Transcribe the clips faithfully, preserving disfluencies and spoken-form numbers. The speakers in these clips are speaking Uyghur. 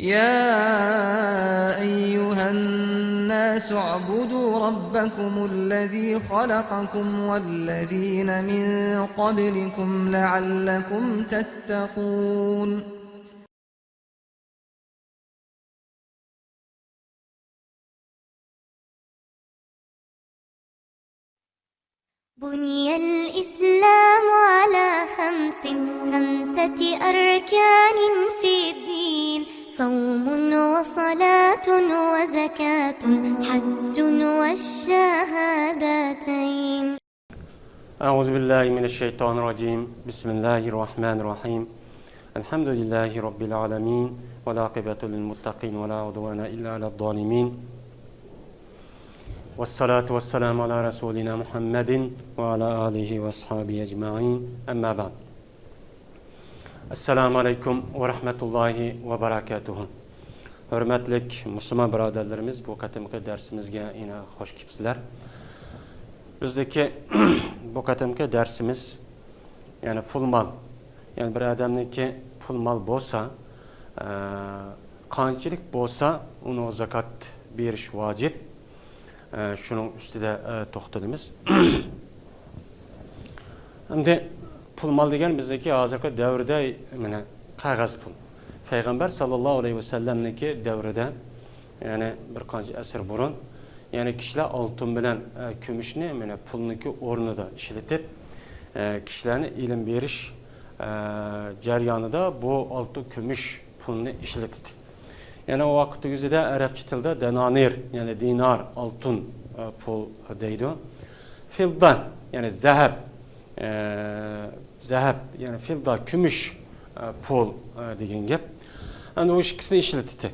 يا أيها الناس اعبدوا ربكم الذي خلقكم والذين من قبلكم لعلكم تتقون. بني الإسلام على خمس، خمسة أركان في الدين، صوم وصلاة وزكاة حج والشهادتين. أعوذ بالله من الشيطان الرجيم. بسم الله الرحمن الرحيم. الحمد لله رب العالمين، والعاقبة للمتقين، ولا عدوان إلا على الظالمين، والصلاة والسلام على رسولنا محمد وعلى آله وأصحابه أجمعين. أما بعد. السلام عليكم ورحمة الله وبركاته. ھۆرمەتلىك مۇسۇلمان بۇرادەرلىرىمىز، بۇ قېتىمقى دەرسىمىزگە يەنە خوش كېلىپسىلەر. بىزدىكى بۇ قېتىمقى دەرسىمىز، يەنى پۇل مال. يەنى بىر ئادەمنىڭكى پۇل مال بولسا، ئە، قانچىلىك بولسا ئۇنىڭغا زاكات بېرىش ۋاجىپ. ئە، شۇنىڭ ئۈستىدە، ئە، توختىلىمىز. ئەمدى پۇل مال دېگەن بىزدىكى ھازىرقى دەۋردە، مانا، قەغەز پۇل. پەيغەمبەر ساللاللاھۇ ئەلەيھى ۋەسەللەمنىڭكى دەۋرىدە، يەنى بىر قانچە ئەسىر بۇرۇن، يەنى كىشىلەر ئالتۇن بىلەن، ئە، كۈمۈشنى، مانا، پۇلنىڭكى ئورنىدا ئىشلىتىپ، ئە، كىشىلەرنى ئىلىم بېرىش، ئە، جەريانىدا بۇ ئالتۇن، كۈمۈش پۇلنى ئىشلىتىدۇ. يەنى ئۇ ۋاقىت يۈزىدە ئەرەبچە تىلدا دەنانىر، يەنى دىنار، ئالتۇن، ئە، پۇل دەيدۇ. فىلدا، يەنى زەھەب، ئە، زەھەب، يەنى فىلدا، كۈمۈش، ئە، پۇل، ئە، دېگەن گەپ. ئەمدى ئۇ ئىككىسىنى ئىشلىتىتتى.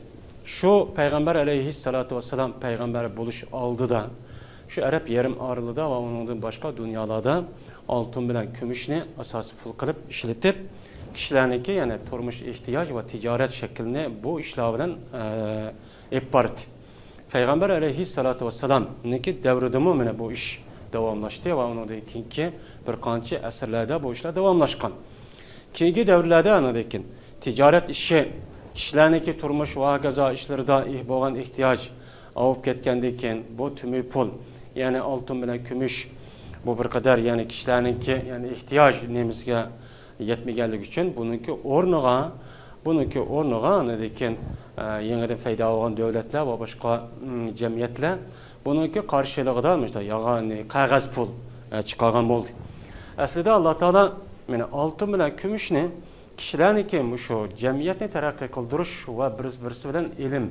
شۇ پەيغەمبەر ئەلەيھىسسالاتۇ ۋەسسالام پەيغەمبەر بولۇش ئالدىدا شۇ ئەرەب يېرىم ئارىلىدا ۋە ئۇنىڭدىن باشقا دۇنيالاردا ئالتۇن بىلەن كۈمۈشنى ئاساسىي پۇل قىلىپ ئىشلىتىپ، كىشىلەرنىڭكى، يەنى تۇرمۇش ئېھتىياج ۋە تىجارەت شەكلىنى بۇ ئىشلار بىلەن، ئە، ئېلىپ باردى. پەيغەمبەر ئەلەيھىسسالاتۇ ۋەسسالامنىڭكى دەۋرىدىمۇ مانا بۇ ئىش داۋاملاشتى ۋە ئۇنىڭدىن كېيىنكى بىر قانچە ئەسىرلەردە بۇ ئىشلار داۋاملاشقان. كېيىنكى دەۋرلەردە ئاندىن كېيىن تىجارەت ئىشى، كىشىلەرنىڭكى تۇرمۇش ۋە ھاكازا ئىشلىرىدا ئېھ-، بولغان ئېھتىياج ئاۋۇپ كەتكەندىن كېيىن، بۇ تۈمۈي پۇل، يەنى ئالتۇن بىلەن كۈمۈش، بۇ بىر قەدەر، يەنى كىشىلەرنىڭكى، يەنى ئېھتىياج نېمىسىگە يەتمىگەنلىكى ئۈچۈن بۇنىڭكى ئورنىغا، بۇنىڭكى ئورنىغا ئاندىن كېيىن، ئە، يېڭىدىن پەيدا بولغان دۆلەتلەر ۋە باشقا، ئىم، جەمئىيەتلەر بۇنىڭكى قارشىلىقىدا مۇشۇنداق ياغاننى قەغەز پۇل، ئە، چىقارغان بولدى. ئەسلىدە ئاللا تائالا مانا ئالتۇن بىلەن كۈمۈشنى كىشىلەرنىڭكى مۇشۇ جەمئىيەتنى تەرەققىي قىلدۇرۇش ۋە بىرسى بىرسى بىلەن ئىلىم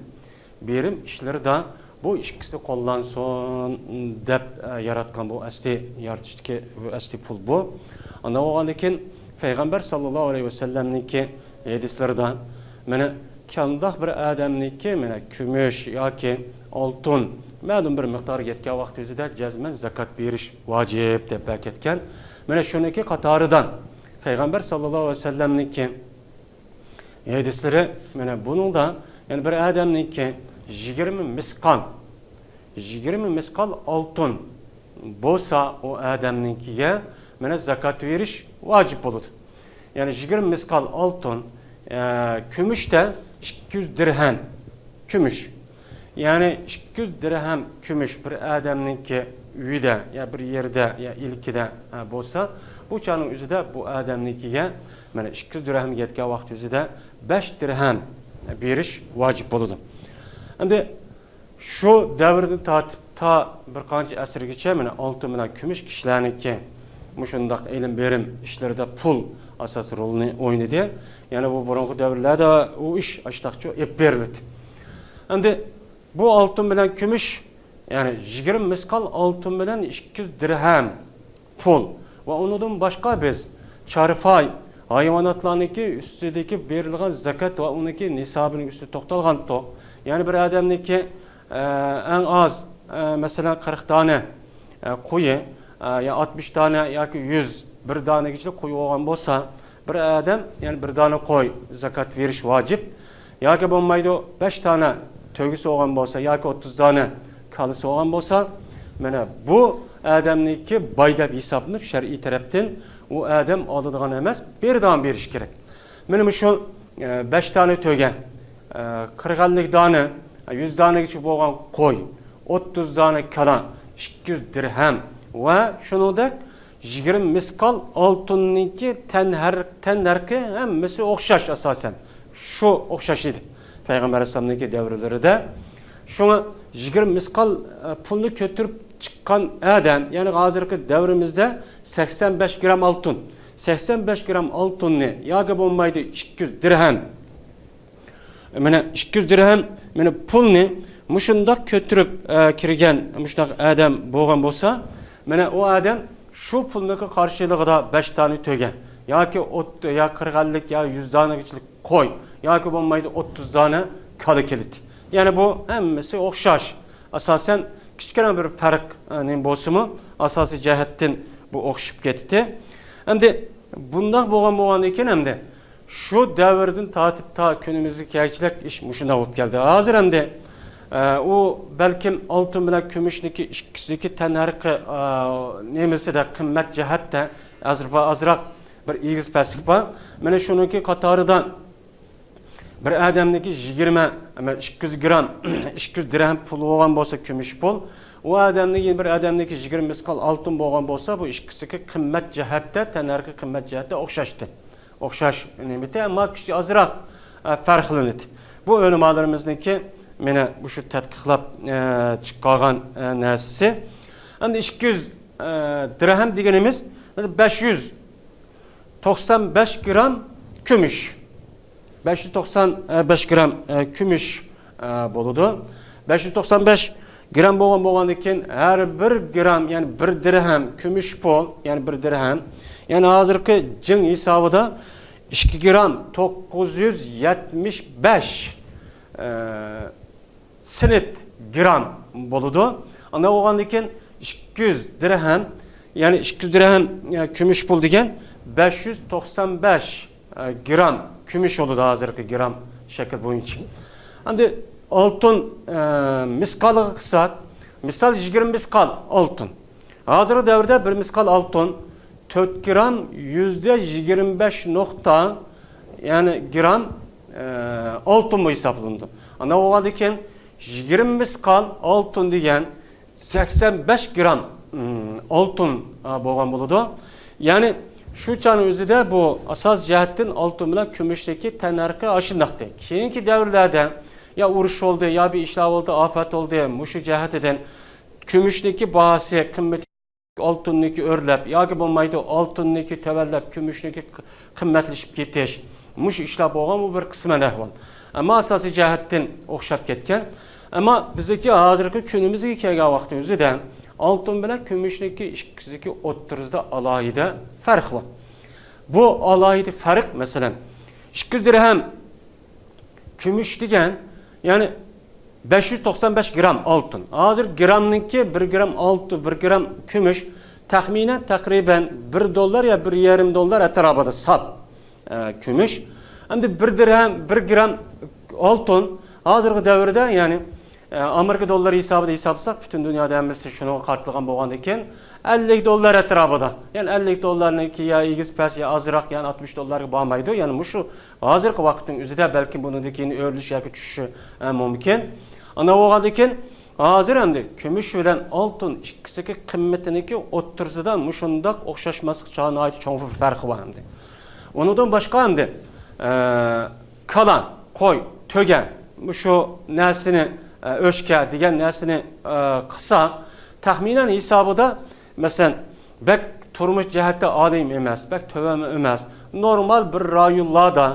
بېرىم ئىشلىرىدا بۇ ئىككىسى قوللانسۇن دەپ، ئە، ياراتقان بۇ ئەسلى يارىتىشتىكى بۇ ئەسلى پۇل بۇ. ئانداق بولغاندىن كېيىن پەيغەمبەر ساللاللاھۇ ئەلەيھى ۋەسەللەمنىڭكى ھەدىسلىرىدا مانا قانداق بىر ئادەمنىڭكى مانا كۈمۈش ياكى ئالتۇن مەلۇم بىر مىقدارغا يەتكەن ۋاقتى ئۆزىدە جەزمەن زاكات بېرىش ۋاجىپ دەپ ئەكەتكەن. مانا شۇنىڭكى قاتارىدا پەيغەمبەر ساللاللاھۇ ئەلەيھى ۋەسەللەمنىڭكى ھەدىسلىرى، مانا بۇنىڭدا، يەنى بىر ئادەمنىڭكى يىگىرمە مىسقال، يىگىرمە مىسقال ئالتۇن بولسا، ئۇ ئادەمنىڭكىگە، مانا، زاكات بېرىش ۋاجىپ بولىدۇ. يەنى يىگىرمە مىسقال ئالتۇن، ئە، كۈمۈشتە ئىككى يۈز دىرھەم كۈمۈش. يەنى ئىككى يۈز دىرھەم كۈمۈش بىر ئادەمنىڭكى ئۆيىدە يا بىر يېرىدە يا ئىلكىدە، ئە، بولسا، بۇ چاغنىڭ ئۆزىدە بۇ ئادەمنىڭكىگە، مانا، ئىككى يۈز دىرھەمگە يەتكەن ۋاقىت ئۆزىدە بەش دىرھەم بېرىش ۋاجىپ بولىدۇ. ئەمدى شۇ دەۋردىن تارتىپ تا بىر قانچە ئەسىرگىچە، مانا، ئالتۇن بىلەن كۈمۈش كىشىلەرنىڭكى مۇشۇنداق ئېلىم بېرىم ئىشلىرىدا پۇل ئاساسىي رولىنى ئوينىدى. يەنى بۇ بۇرۇنقى دەۋرلەردە ئۇ ئىش ئاشتاقچە ئېلىپ بېرىلدى. ئەمدى بۇ ئالتۇن بىلەن كۈمۈش، يەنى يىگىرمە مىسقال ئالتۇن بىلەن ئىككى يۈز دىرھەم پۇل ۋە ئۇنىڭدىن باشقا بىز چارپاي، ھايۋاناتلارنىڭكى ئۈستىدىكى بېرىلغان زاكات ۋە ئۇنىڭكى نىسابىنىڭ ئۈستىدە توختالغانتۇق. يەنى بىر ئادەمنىڭكى، ئە، ئەڭ ئاز، ئە، مەسىلەن، قىرىق دانە، ئە، قويى، ئە، يا ئاتمىش دانە ياكى يۈز بىر دانىگىچە قويى بولغان بولسا، بىر ئادەم، يەنى بىر دانە قوي زاكات بېرىش ۋاجىپ. ياكى بولمايدۇ، بەش دانە تۆگىسى بولغان بولسا ياكى ئوتتۇز دانە كالىسى بولغان بولسا، مانا بۇ ئادەمنىڭكى باي دەپ ھېسابلىنىپ، شەرئىي تەرەپتىن ئۇ ئادەم ئالىدىغان ئەمەس، بېرىدىغان بېرىش كېرەك. مانا مۇشۇ، ئە، بەش دانە تۆگە، ئە، قىرىق ئەللىك دانە، يۈز دانىگىچە بولغان قوي، ئوتتۇز دانە كالا، ئىككى يۈز دىرھەم ۋە شۇنىڭدەك يىگىرمە مىسقال ئالتۇننىڭكى تەنھەر-، تەننەرخى ھەممىسى ئوخشاش ئاساسەن. شۇ ئوخشاش ئىدى پەيغەمبەر ئەلەيھىسسالامنىڭكى دەۋرلىرىدە. شۇڭا يىگىرمە مىسقال، ئە، پۇلنى كۆتۈرۈپ چىققان ئادەم، يەنى ھازىرقى دەۋرىمىزدە سەكسەن بەش گرام ئالتۇن، سەكسەن بەش گرام ئالتۇننى ياكى بولمايدۇ ئىككى يۈز دىرھەم، مانا ئىككى يۈز دىرھەم، مانا پۇلنى مۇشۇنداق كۆتۈرۈپ، ئە، كىرگەن مۇشۇنداق ئادەم بولغان بولسا، مانا ئۇ ئادەم شۇ پۇلنىڭكى قارشىلىقىدا بەش دانە تۆگە ياكى ئوت-، يا قىرىق ئەللىك يا يۈز دانىگىچىلىك قوي ياكى بولمايدۇ ئوتتۇز دانە كالا كېلىدۇ. يەنى بۇ ھەممىسى ئوخشاش. ئاساسەن كىچىككىنە بىر پەرق، ئە، نېمە بولسىمۇ، ئاساسىي جەھەتتىن بۇ ئوخشىشىپ كېتىدۇ. ئەمدى بۇنداق بولغان، بولغاندىن كېيىن ئەمدى شۇ دەۋردىن تارتىپ تا كۈنىمىزگە كەلگۈچىلىك ئىش مۇشۇنداق بولۇپ كەلدى. ھازىر ئەمدى، ئە، ئۇ بەلكىم ئالتۇن بىلەن كۈمۈشنىڭكى ئىككىسىنىڭكى تەننەرخى، ئە، نېمىسىدە، قىممەت جەھەتتە ئازراق، ئازراق بىر ئېگىز پەسلىك بار. مانا شۇنىڭكى قاتارىدا بىر ئادەمنىڭكى يىگىرمە، ئىككى يۈز گرام، ئىككى يۈز دىرھەم پۇلى بولغان بولسا، كۈمۈش پۇل، ئۇ ئادەمنىڭ، يەنە بىر ئادەمنىڭكى يىگىرمە مىسقال ئالتۇن بولغان بولسا، بۇ ئىككىسىنىڭكى قىممەت جەھەتتە، تەننەرخى قىممەت جەھەتتە ئوخشاشتى. ئوخشاش نېمىتى، ئەمما كىچىك ئازراق، ئە، پەرقلىنىدۇ. بۇ ئۆلىمالىرىمىزنىڭكى مانا مۇشۇ تەتقىقلاپ، ئە، چىقارغان، ئە، نەرسىسى. ئەمدى ئىككى يۈز، ئە، دىرھەم دېگىنىمىز بەش يۈز توقسان بەش گرام كۈمۈش. بەش يۈز توقسان بەش گرام، ئە، كۈمۈش، ئە، بولىدۇ. بەش يۈز توقسان بەش گرام بولغان، بولغاندىن كېيىن ھەر بىر گرام، يەنى بىر دىرھەم كۈمۈش پۇل، يەنى بىر دىرھەم، يەنى ھازىرقى جىڭ ھېسابىدا ئىككى گرام توققۇز يۈز يەتمىش بەش، ئە، سېنت گرام بولىدۇ. ئانداق بولغاندىن كېيىن ئىككى يۈز دىرھەم، يەنى ئىككى يۈز دىرھەم، يەنى كۈمۈش پۇل دېگەن بەش يۈز توقسان بەش گرام كۈمۈش بولىدۇ ھازىرقى گرام شەكىل بويىچە. ئەمدى ئالتۇن، ئە، مىسقالىغا قىلساق، مىسال يىگىرمە مىسقال ئالتۇن. ھازىرقى دەۋردە بىر مىسقال ئالتۇن تۆت گرام يۈزدە يىگىرمە بەش نۇقتا، يەنى گرام، ئە، ئالتۇن بولۇپ ھېسابلىنىدۇ. ئانداق بولغاندىن كېيىن يىگىرمە مىسقال ئالتۇن دېگەن سەكسەن بەش گرام، ئىم، ئالتۇن، ئا، بولغان بولىدۇ. يەنى شۇ چاغنىڭ ئۆزىدە بۇ ئاساسىي جەھەتتىن ئالتۇن بىلەن كۈمۈشنىڭكى تەننەرخى ئاشۇنداقتى. كېيىنكى دەۋرلەردە يا ئۇرۇش بولدى، يا بىر ئىشلار بولدى، ئاپەت بولدى، مۇشۇ جەھەتتىن كۈمۈشنىڭكى باھاسى، قىممىتى ئالتۇننىڭكى ئۆرلەپ ياكى بولمايدۇ، ئالتۇننىڭكى تۆۋەنلەپ، كۈمۈشنىڭكى قىممەتلىشىپ كېتىش. مۇشۇ ئىشلار بولغان، بۇ بىر قىسمەن ئەھۋال. ئەمما ئاساسىي جەھەتتىن ئوخشاپ كەتكەن. ئەمما بىزدىكى ھازىرقى كۈنىمىزگە كەلگەن ۋاقىتتا ئۆزىدە ئالتۇن بىلەن كۈمۈشنىڭكى ئىككىسىدىكى ئوتتۇرىسىدا ئالاھىدە پەرق بار. بۇ ئالاھىدە پەرق، مەسىلەن، ئىككى يۈز دىرھەم كۈمۈش دېگەن، يەنى بەش يۈز توقسان بەش گرام ئالتۇن. ھازىر گرامنىڭكى، بىر گرام ئالتۇن، بىر گرام كۈمۈش تەخمىنەن تەقرىبەن بىر دوللار يا بىر يېرىم دوللار ئەتراپىدا ساپ، ئە، كۈمۈش. ئەمدى بىر دىرھەم، بىر گرام ئالتۇن ھازىرقى دەۋردە، يەنى، ئە، ئامېرىكا دوللىرى ھېسابىدا ھېسابلىساق، پۈتۈن دۇنيادا ھەممىسى شۇنىڭغا قارىتىلغان بولغاندىن كېيىن، ئەللىك دوللار ئەتراپىدا. يەنى ئەللىك دوللارنىڭكى يا ئېگىز پەس، يا ئازراق، يەنى ئاتمىش دوللارغا بارمايدۇ. يەنى مۇشۇ ھازىرقى ۋاقىتنىڭ ئۆزىدە، بەلكىم بۇنىڭدىن كېيىن ئۆرلىشى ياكى چۈشۈشى، ئە، مۇمكىن. ئانداق بولغاندىن كېيىن، ھازىر ئەمدى كۈمۈش بىلەن ئالتۇن ئىككىسىنىڭكى قىممىتىنىڭكى ئوتتۇرىسىدا مۇشۇنداق ئوخشاشماسلىق چا-، ناھايىتى چوڭ بىر پەرقى بار ئەمدى. ئۇنىڭدىن باشقا ئەمدى، ئە، كالا، قوي، تۆگە، مۇشۇ نەرسىنى، ئە، ئۆچكە دېگەن نەرسىنى، ئە، قىلسا، تەخمىنەن ھېسابىدا، مەسىلەن، بەك تۇرمۇش جەھەتتە ئالىيمۇ ئەمەس، بەك تۆۋەنمۇ ئەمەس. نورمال بىر رايونلاردا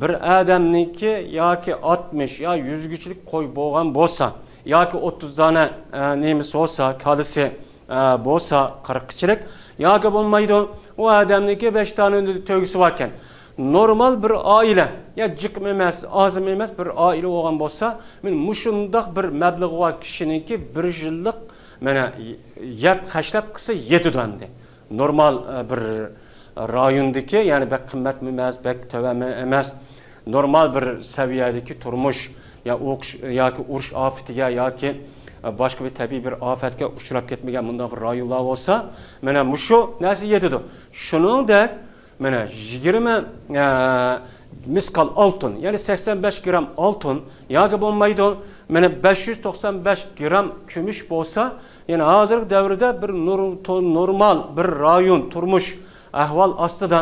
بىر ئادەمنىڭكى ياكى ئاتمىش يا يۈزگىچىلىك قوي بولغان بولسا، ياكى ئوتتۇز دانە، ئە، نېمىسى بولسا، كالىسى، ئە، بولسا قىرىققىچىلىك، ياكى بولمايدۇ، ئۇ ئادەمنىڭكى بەش دانە تۆگىسى باركەن. نورمال بىر ئائىلە، يا جىقمۇ ئەمەس، ئازمۇ ئەمەس، بىر ئائىلە بولغان بولسا، مانا مۇشۇنداق بىر مەبلىغى بار كىشىنىڭكى بىر يىللىق، مانا، يەپ خەجلەپ قىلسا يېتىدۇ ئەمدى. نورمال، ئە، بىر رايوندىكى، يەنى بەك قىممەتمۇ ئەمەس، بەك تۆۋەنمۇ ئەمەس، نورمال بىر سەۋىيەدىكى تۇرمۇش، يا ئوقۇش ياكى ئۇرۇش ئاپىتىگە ياكى، ئە، باشقا بىر تەبىئىي بىر ئاپەتكە ئۇچراپ كەتمىگەن مۇنداق بىر رايونلار بولسا، مانا مۇشۇ نەرسە يېتىدۇ. شۇنىڭدەك، مانا يىگىرمە، ئە، مىسقال ئالتۇن، يەنى سەكسەن بەش گرام ئالتۇن ياكى بولمايدۇ، مانا بەش يۈز توقسان بەش گرام كۈمۈش بولسا، يەنى ھازىرقى دەۋردە بىر نور-، تو-، نورمال بىر رايون تۇرمۇش ئەھۋال ئاستىدا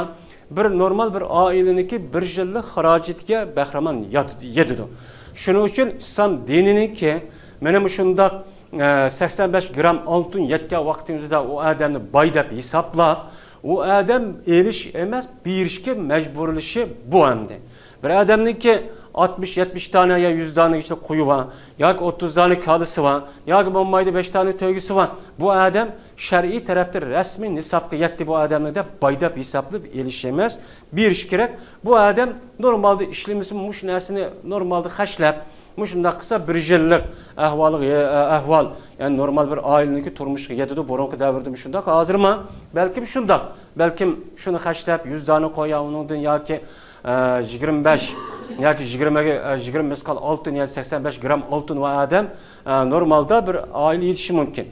بىر نورمال بىر ئائىلىنىڭكى بىر يىللىق خىراجىتىگە بەھرىمەن يات-، يېتىدۇ. شۇنىڭ ئۈچۈن ئىسلام دىنىنىڭكى مانا مۇشۇنداق، ئە، سەكسەن بەش گرام ئالتۇن يەتكەن ۋاقتىنىڭ ئۆزىدە ئۇ ئادەمنى باي دەپ ھېسابلاپ، ئۇ ئادەم ئېلىش ئەمەس، بېرىشكە مەجبۇرلىشى بۇ ئەمدى. بىر ئادەمنىڭكى ئاتمىش، يەتمىش دانە يا يۈز دانە ئىچىدە قويى بار، ياكى ئوتتۇز دانە كالىسى بار، ياكى بولمايدۇ بەش دانە تۆگىسى بار. بۇ ئادەم شەرئىي تەرەپتىن رەسمىي نىسابقا يەتتى بۇ ئادەمنى دەپ باي دەپ ھېسابلاپ ئېلىش ئەمەس، بېرىش كېرەك. بۇ ئادەم نورمالدا ئىشلىمىسىمۇ مۇشۇ نەرسىنى نورمالدا خەجلەپ، مۇشۇنداق قىلسا بىر يىللىق ئەھۋالغا، ئەھۋال، يەنى نورمال بىر ئائىلىنىڭكى تۇرمۇشىغا يېتىدۇ. بۇرۇنقى دەۋردە مۇشۇنداق، ھازىرمۇ بەلكىم شۇنداق. بەلكىم شۇنى خەجلەپ، يۈز دانە قوي يا ئۇنىڭدىن ياكى، ئە، يىگىرمە بەش ياكى يىگىرمە، ئە، يىگىرمە مىسقال ئالتۇن، يەنى سەكسەن بەش گرام ئالتۇن ۋە ئادەم، ئە، نورمالدا بىر ئائىلە يېتىشى مۇمكىن.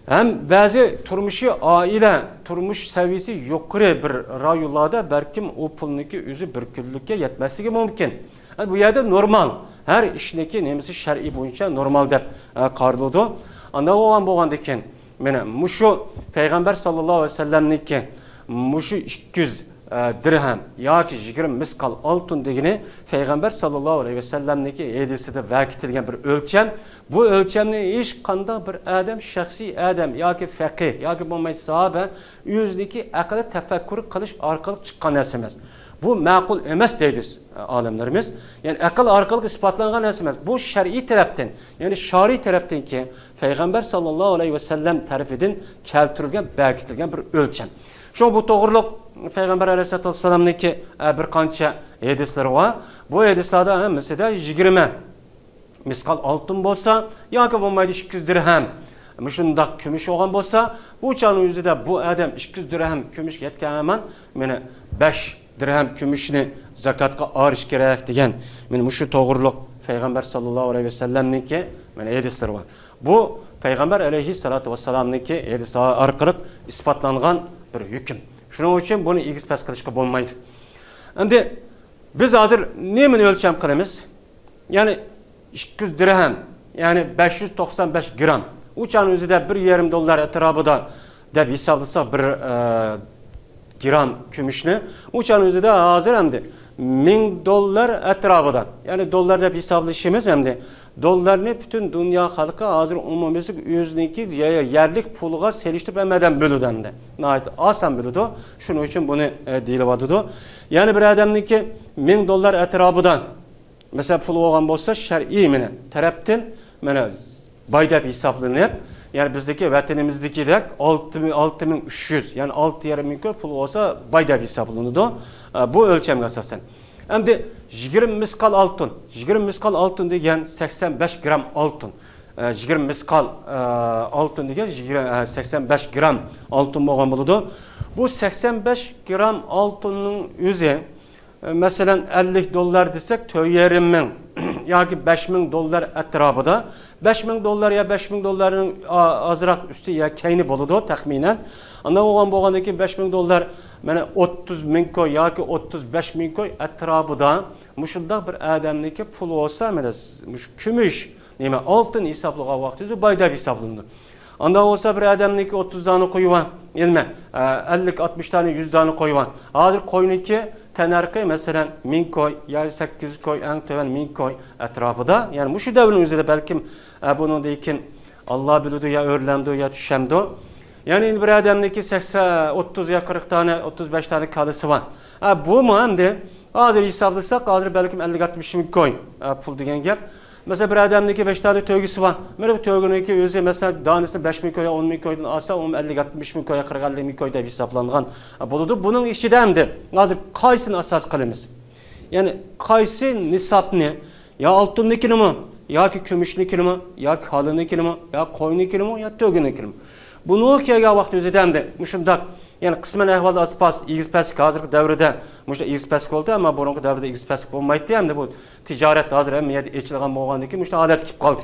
ھەم بەزى تۇرمۇشى ئائىلە، تۇرمۇش سەۋىيىسى يۇقىرى بىر رايونلاردا بەلكىم ئۇ پۇلنىڭكى ئۆزى بىر كۈنلۈككە يەتمەسلىكى مۇمكىن. بۇ يەردە نورمال، ھەر ئىشنىڭكى نېمىسى شەرئىي بويىچە نورمال دەپ، ئە، قارىلىدۇ. ئانداق بولغان بولغاندىكىن، مانا مۇشۇ پەيغەمبەر ساللاللاھۇ ئەلەيھى ۋەسەللەمنىڭكى مۇشۇ ئىككى يۈز، ئە، دىرھەم ياكى يىگىرمە مىسقال ئالتۇن دېگىنى پەيغەمبەر ساللاللاھۇ ئەلەيھى ۋەسەللەمنىڭكى ھەدىسىدە بەركىتىلگەن بىر ئۆلچەم. بۇ ئۆلچەمنى ھېچقانداق بىر ئادەم، شەخسىي ئادەم ياكى فەقىھ ياكى بولمايدۇ ساھابە ئۆزىنىڭكى ئەقلى تەپەككۇر قىلىش ئارقىلىق چىققان نەرسە ئەمەس. بۇ مەقۇل ئەمەس دەيدۇ ئالىملىرىمىز. يەنى ئەقىل ئارقىلىق ئىسپاتلانغان نەرسە ئەمەس. بۇ شەرئىي تەرەپتىن، يەنى شارىئىي تەرەپتىنكى پەيغەمبەر ساللاللاھۇ ئەلەيھى ۋەسەللەم تەرىپىدىن كەلتۈرۈلگەن، بەركىتىلگەن بىر ئۆلچەم. شۇ بۇ توغرۇلۇق پەيغەمبەر ئەلەيھىسسالاتۇ ۋەسسالامنىڭكى، ئە، بىر قانچە ھەدىسلىرى بار. بۇ ھەدىسلاردا ھەممىسىدە يىگىرمە مىسقال ئالتۇن بولسا ياكى بولمايدۇ ئىككى يۈز دىرھەم مۇشۇنداق كۈمۈش بولغان بولسا، بۇ چاغنىڭ ئۆزىدە بۇ ئادەم ئىككى يۈز دىرھەم كۈمۈش يەتكەن ھامان مانا بەش دىرھەم كۈمۈشنى زاكاتقا ئايرىش كېرەك دېگەن، مانا مۇشۇ توغرۇلۇق پەيغەمبەر ساللاللاھۇ ئەلەيھى ۋەسەللەمنىڭكى مانا ھەدىسلىرى بار. بۇ پەيغەمبەر ئەلەيھىسسالاتۇ ۋەسسالامنىڭكى ھەدىسى ئارقىلىق ئىسپاتلانغان بىر ھۆكۈم. شۇنىڭ ئۈچۈن بۇنى ئېگىز-پەس قىلىشقا بولمايدۇ. ئەمدى بىز ھازىر نېمىنى ئۆلچەم قىلىمىز؟ يەنى ئىككى يۈز دىرھەم، يەنى بەش يۈز توقسان بەش گرام. ئۇ چاغنىڭ ئۆزىدە بىر يېرىم دوللار ئەتراپىدا دەپ ھېسابلىساق بىر، ئە، گرام كۈمۈشنى، ئۇ چاغنىڭ ئۆزىدە ھازىر ئەمدى مىڭ دوللار ئەتراپىدا، يەنى دوللار دەپ ھېسابلىشىمىز ئەمدى. دوللارنى پۈتۈن دۇنيا خەلقى ھازىر ئومۇميۈزلۈك ئۆزىنىڭكى يە-، يەرلىك پۇلىغا سېلىشتۇرۇپ ھەممە ئادەم بىلىدۇ ئەمدى. ناھايىتى ئاسان بىلىدۇ. شۇنىڭ ئۈچۈن بۇنى، ئە، دېيىلىۋاتىدۇ. يەنى بىر ئادەمنىڭكى مىڭ دوللار ئەتراپىدا مەسىلەن، پۇل بولغان بولسا، شەرئىي مانا تەرەپتىن مانا باي دەپ ھېسابلىنىپ، يەنى بىزدىكى ۋەتىنىمىزدىكىدەك ئالتە مىڭ، ئالتە مىڭ ئۈچ يۈز، يەنى ئالتە يېرىم مىڭ كوي پۇل بولسا باي دەپ ھېسابلىنىدۇ. ئە، بۇ ئۆلچەمگە ئاساسەن. ئەمدى يىگىرمە مىسقال ئالتۇن، يىگىرمە مىسقال ئالتۇن دېگەن سەكسەن بەش گرام ئالتۇن. ئە، يىگىرمە مىسقال، ئە، ئالتۇن دېگەن يىگىرمە، ئە، سەكسەن بەش گرام ئالتۇن بولغان بولىدۇ. بۇ سەكسەن بەش گرام ئالتۇننىڭ ئۆزى مەسىلەن، ئەللىك دوللار دېسەك، تۆت يېرىم مىڭ ياكى بەش مىڭ دوللار ئەتراپىدا. بەش مىڭ دوللار يا بەش مىڭ دوللارنىڭ ئا-، ئازراق ئۈستى يا كەينى بولىدۇ تەخمىنەن. ئانداق بولغان بولغاندىكىن بەش مىڭ دوللار، مانا، ئوتتۇز مىڭ كوي ياكى ئوتتۇز بەش مىڭ كوي ئەتراپىدا مۇشۇنداق بىر ئادەمنىڭكى پۇلى بولسا، مانا، مۇشۇ كۈمۈش، نېمە، ئالتۇن ھېسابلىغان ۋاقتىدا باي دەپ ھېسابلىنىدۇ. ئانداق بولسا بىر ئادەمنىڭكى ئوتتۇز دانە قويى بار، نېمە، ئە، ئەللىك، ئاتمىش دانە، يۈز دانە قويى بار. ھازىر قوينىڭكى تەننەرخى، مەسىلەن، مىڭ كوي يا سەككىز يۈز كوي، ئەڭ تۆۋەن مىڭ كوي ئەتراپىدا. يەنى مۇشۇ دەۋرنىڭ ئۆزىدە بەلكىم، ئە، بۇنىڭدىن كېيىن ئاللا بىلىدۇ، يا ئۆرلەمدۇ، يا چۈشەمدۇ. يەنى ئەمدى بىر ئادەمنىڭكى سەكسەن، ئوتتۇز يا قىرىق دانە، ئوتتۇز بەش دانە كالىسى بار. ئە، بۇمۇ ئەمدى ھازىر ھېسابلىساق، ھازىر بەلكىم ئەللىك، ئاتمىش مىڭ كوي، ئە، پۇل دېگەن گەپ. مەسىلەن، بىر ئادەمنىڭكى بەش دانە تۆگىسى بار. مانا بۇ تۆگىنىڭكى ئۆزى، مەسىلەن، دانىسىنى بەش مىڭ كوي يا ئون مىڭ كويدىن ئالسا، ئۇمۇ ئەللىك، ئاتمىش مىڭ كوي يا قىرىق، ئەللىك مىڭ كوي دەپ ھېسابلانغان، ئە، بولىدۇ. بۇنىڭ ئىچىدە ئەمدى ھازىر قايسىنى ئاساس قىلىمىز؟ يەنى قايسى نىسابنى، يا ئالتۇننىڭكىنىمۇ، ياكى كۈمۈشنىڭكىنىمۇ، يا كالىنىڭكىنىمۇ، يا قوينىڭكىنىمۇ، يا تۆگىنىڭكىنىمۇ؟ بۇنىڭغا كەلگەن ۋاقىت ئۆزىدە ئەمدى مۇشۇنداق، يەنى قىسمەن ئەھۋالدا ئاز-پاس ئېگىز-پەسلىك، ھازىرقى دەۋردە مۇشۇنداق ئېگىز-پەسلىك بولدى، ئەمما بۇرۇنقى دەۋردە ئېگىز-پەسلىك بولمايتتى. ئەمدى بۇ تىجارەت ھازىر ھەممە يەردە ئېچىلغان بولغاندىن كېيىن مۇشۇنداق ھالەتكە كېلىپ قالدى.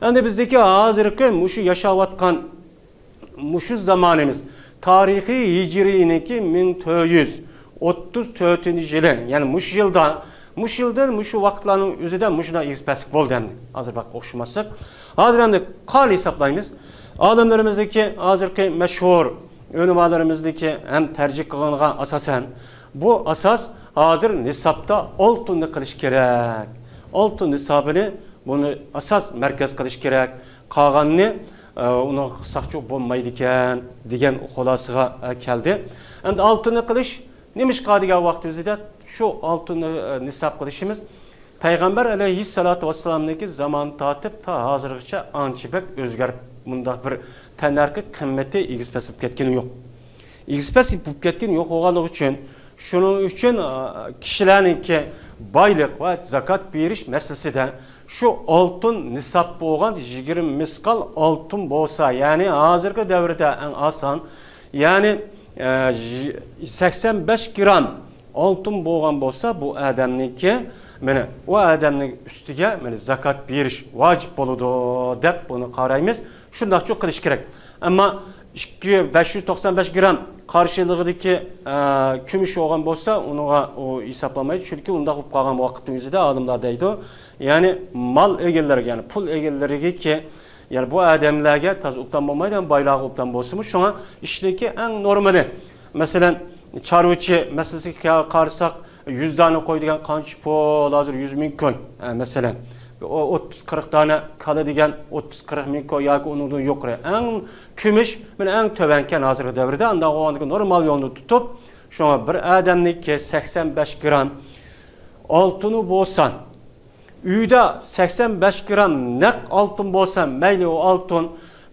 ئەمدى بىزدىكى ھازىرقى مۇشۇ ياشاۋاتقان مۇشۇ زامانىمىز، تارىخىي ھىجرىينىڭكى مىڭ تۆت يۈز ئوتتۇز تۆتىنچى يىلى، يەنى مۇشۇ يىلدا، مۇشۇ يىلدىن مۇشۇ ۋاقىتلارنىڭ ئۆزىدە مۇشۇنداق ئېگىز پەسلىك بولدى ئەمدى. ھازىر بەك ئوخشىماسلىق. ھازىر ئەمدى قالىنى ھېسابلايمىز. ئالىملىرىمىزنىڭكى، ھازىرقى مەشھۇر ئۆلىمالىرىمىزنىڭكى ھەم تەرجىھ قىلغىنىغا ئاساسەن، بۇ ئاساس ھازىر نىسابتا ئالتۇننى قىلىش كېرەك. ئالتۇن نىسابىنى، بۇنى ئاساس مەركەز قىلىش كېرەك. قالغاننى، ئە، ئۇنى قىلساقچۇ بولمايدىكەن دېگەن خۇلاسىغا، ئە، كەلدى. ئەمدى ئالتۇننى قىلىش نېمىشقا دېگەن ۋاقىت ئۆزىدە شۇ ئالتۇننى، ئە، نىساب قىلىشىمىز پەيغەمبەر ئەلەيھىسسالاتۇ ۋەسسالامنىڭكى زامانى تارتىپ تا ھازىرغىچە ئانچە بەك ئۆزگەرىپ، مۇنداق بىر تەننەرخى قىممىتى ئېگىز پەس بولۇپ كەتكىنى يوق. ئېگىز پەس بولۇپ كەتكىنى يوق بولغانلىقى ئۈچۈن، شۇنىڭ ئۈچۈن، ئا، كىشىلەرنىڭكى بايلىق ۋە زاكات بېرىش مەسىلىسىدە شۇ ئالتۇن نىساب بولغان يىگىرمە مىسقال ئالتۇن بولسا، يەنى ھازىرقى دەۋردە ئەڭ ئاسان، يەنى، ئە، يى-، سەكسەن بەش گرام ئالتۇن بولغان بولسا، بۇ ئادەمنىڭكى، مانا، ئۇ ئادەمنىڭ ئۈستىگە، مانا، زاكات بېرىش ۋاجىپ بولىدۇ، دەپ بۇنى قارايمىز. شۇنداقچۇ قىلىش كېرەك. ئەمما ئىككى، بەش يۈز توقسان بەش گرام قارشىلىقىدىكى، ئە، كۈمۈش بولغان بولسا، ئۇنىڭغا ئۇ ھېسابلانمايدۇ. چۈنكى ئۇنداق بولۇپ قالغان ۋاقىتنىڭ ئۆزىدە ئالىملار دەيدۇ، يەنى مال ئىگىلىرىگە، يەنى پۇل ئىگىلىرىگىكى، يەنى بۇ ئادەملەرگە تازا ئوبدان بولمايدۇ، يەنى بايلارغا ئوبدان بولسىمۇ، شۇڭا ئىشنىڭكى ئەڭ نورمىلى، مەسىلەن، چارۋىچى مەسىلىسىگە قارىساق، يۈز دانە قوي دېگەن قانچە پۇل؟ ھازىر يۈز مىڭ كوي، ئە، مەسىلەن. ئو-، ئوتتۇز قىرىق دانە كالا دېگەن ئوتتۇز قىرىق مىڭ كوي ياكى ئۇنىڭدىن يۇقىرى. ئەڭ كۈمۈش، مانا، ئەڭ تۆۋەنكەن ھازىرقى دەۋردە. ئانداق بولغاندىكىن نورمال يولنى تۇتۇپ، شۇڭا بىر ئادەمنىڭكى سەكسەن بەش گرام ئالتۇنى بولسا، ئۆيدە سەكسەن بەش گرام نەق ئالتۇن بولسا، مەيلى ئۇ ئالتۇن،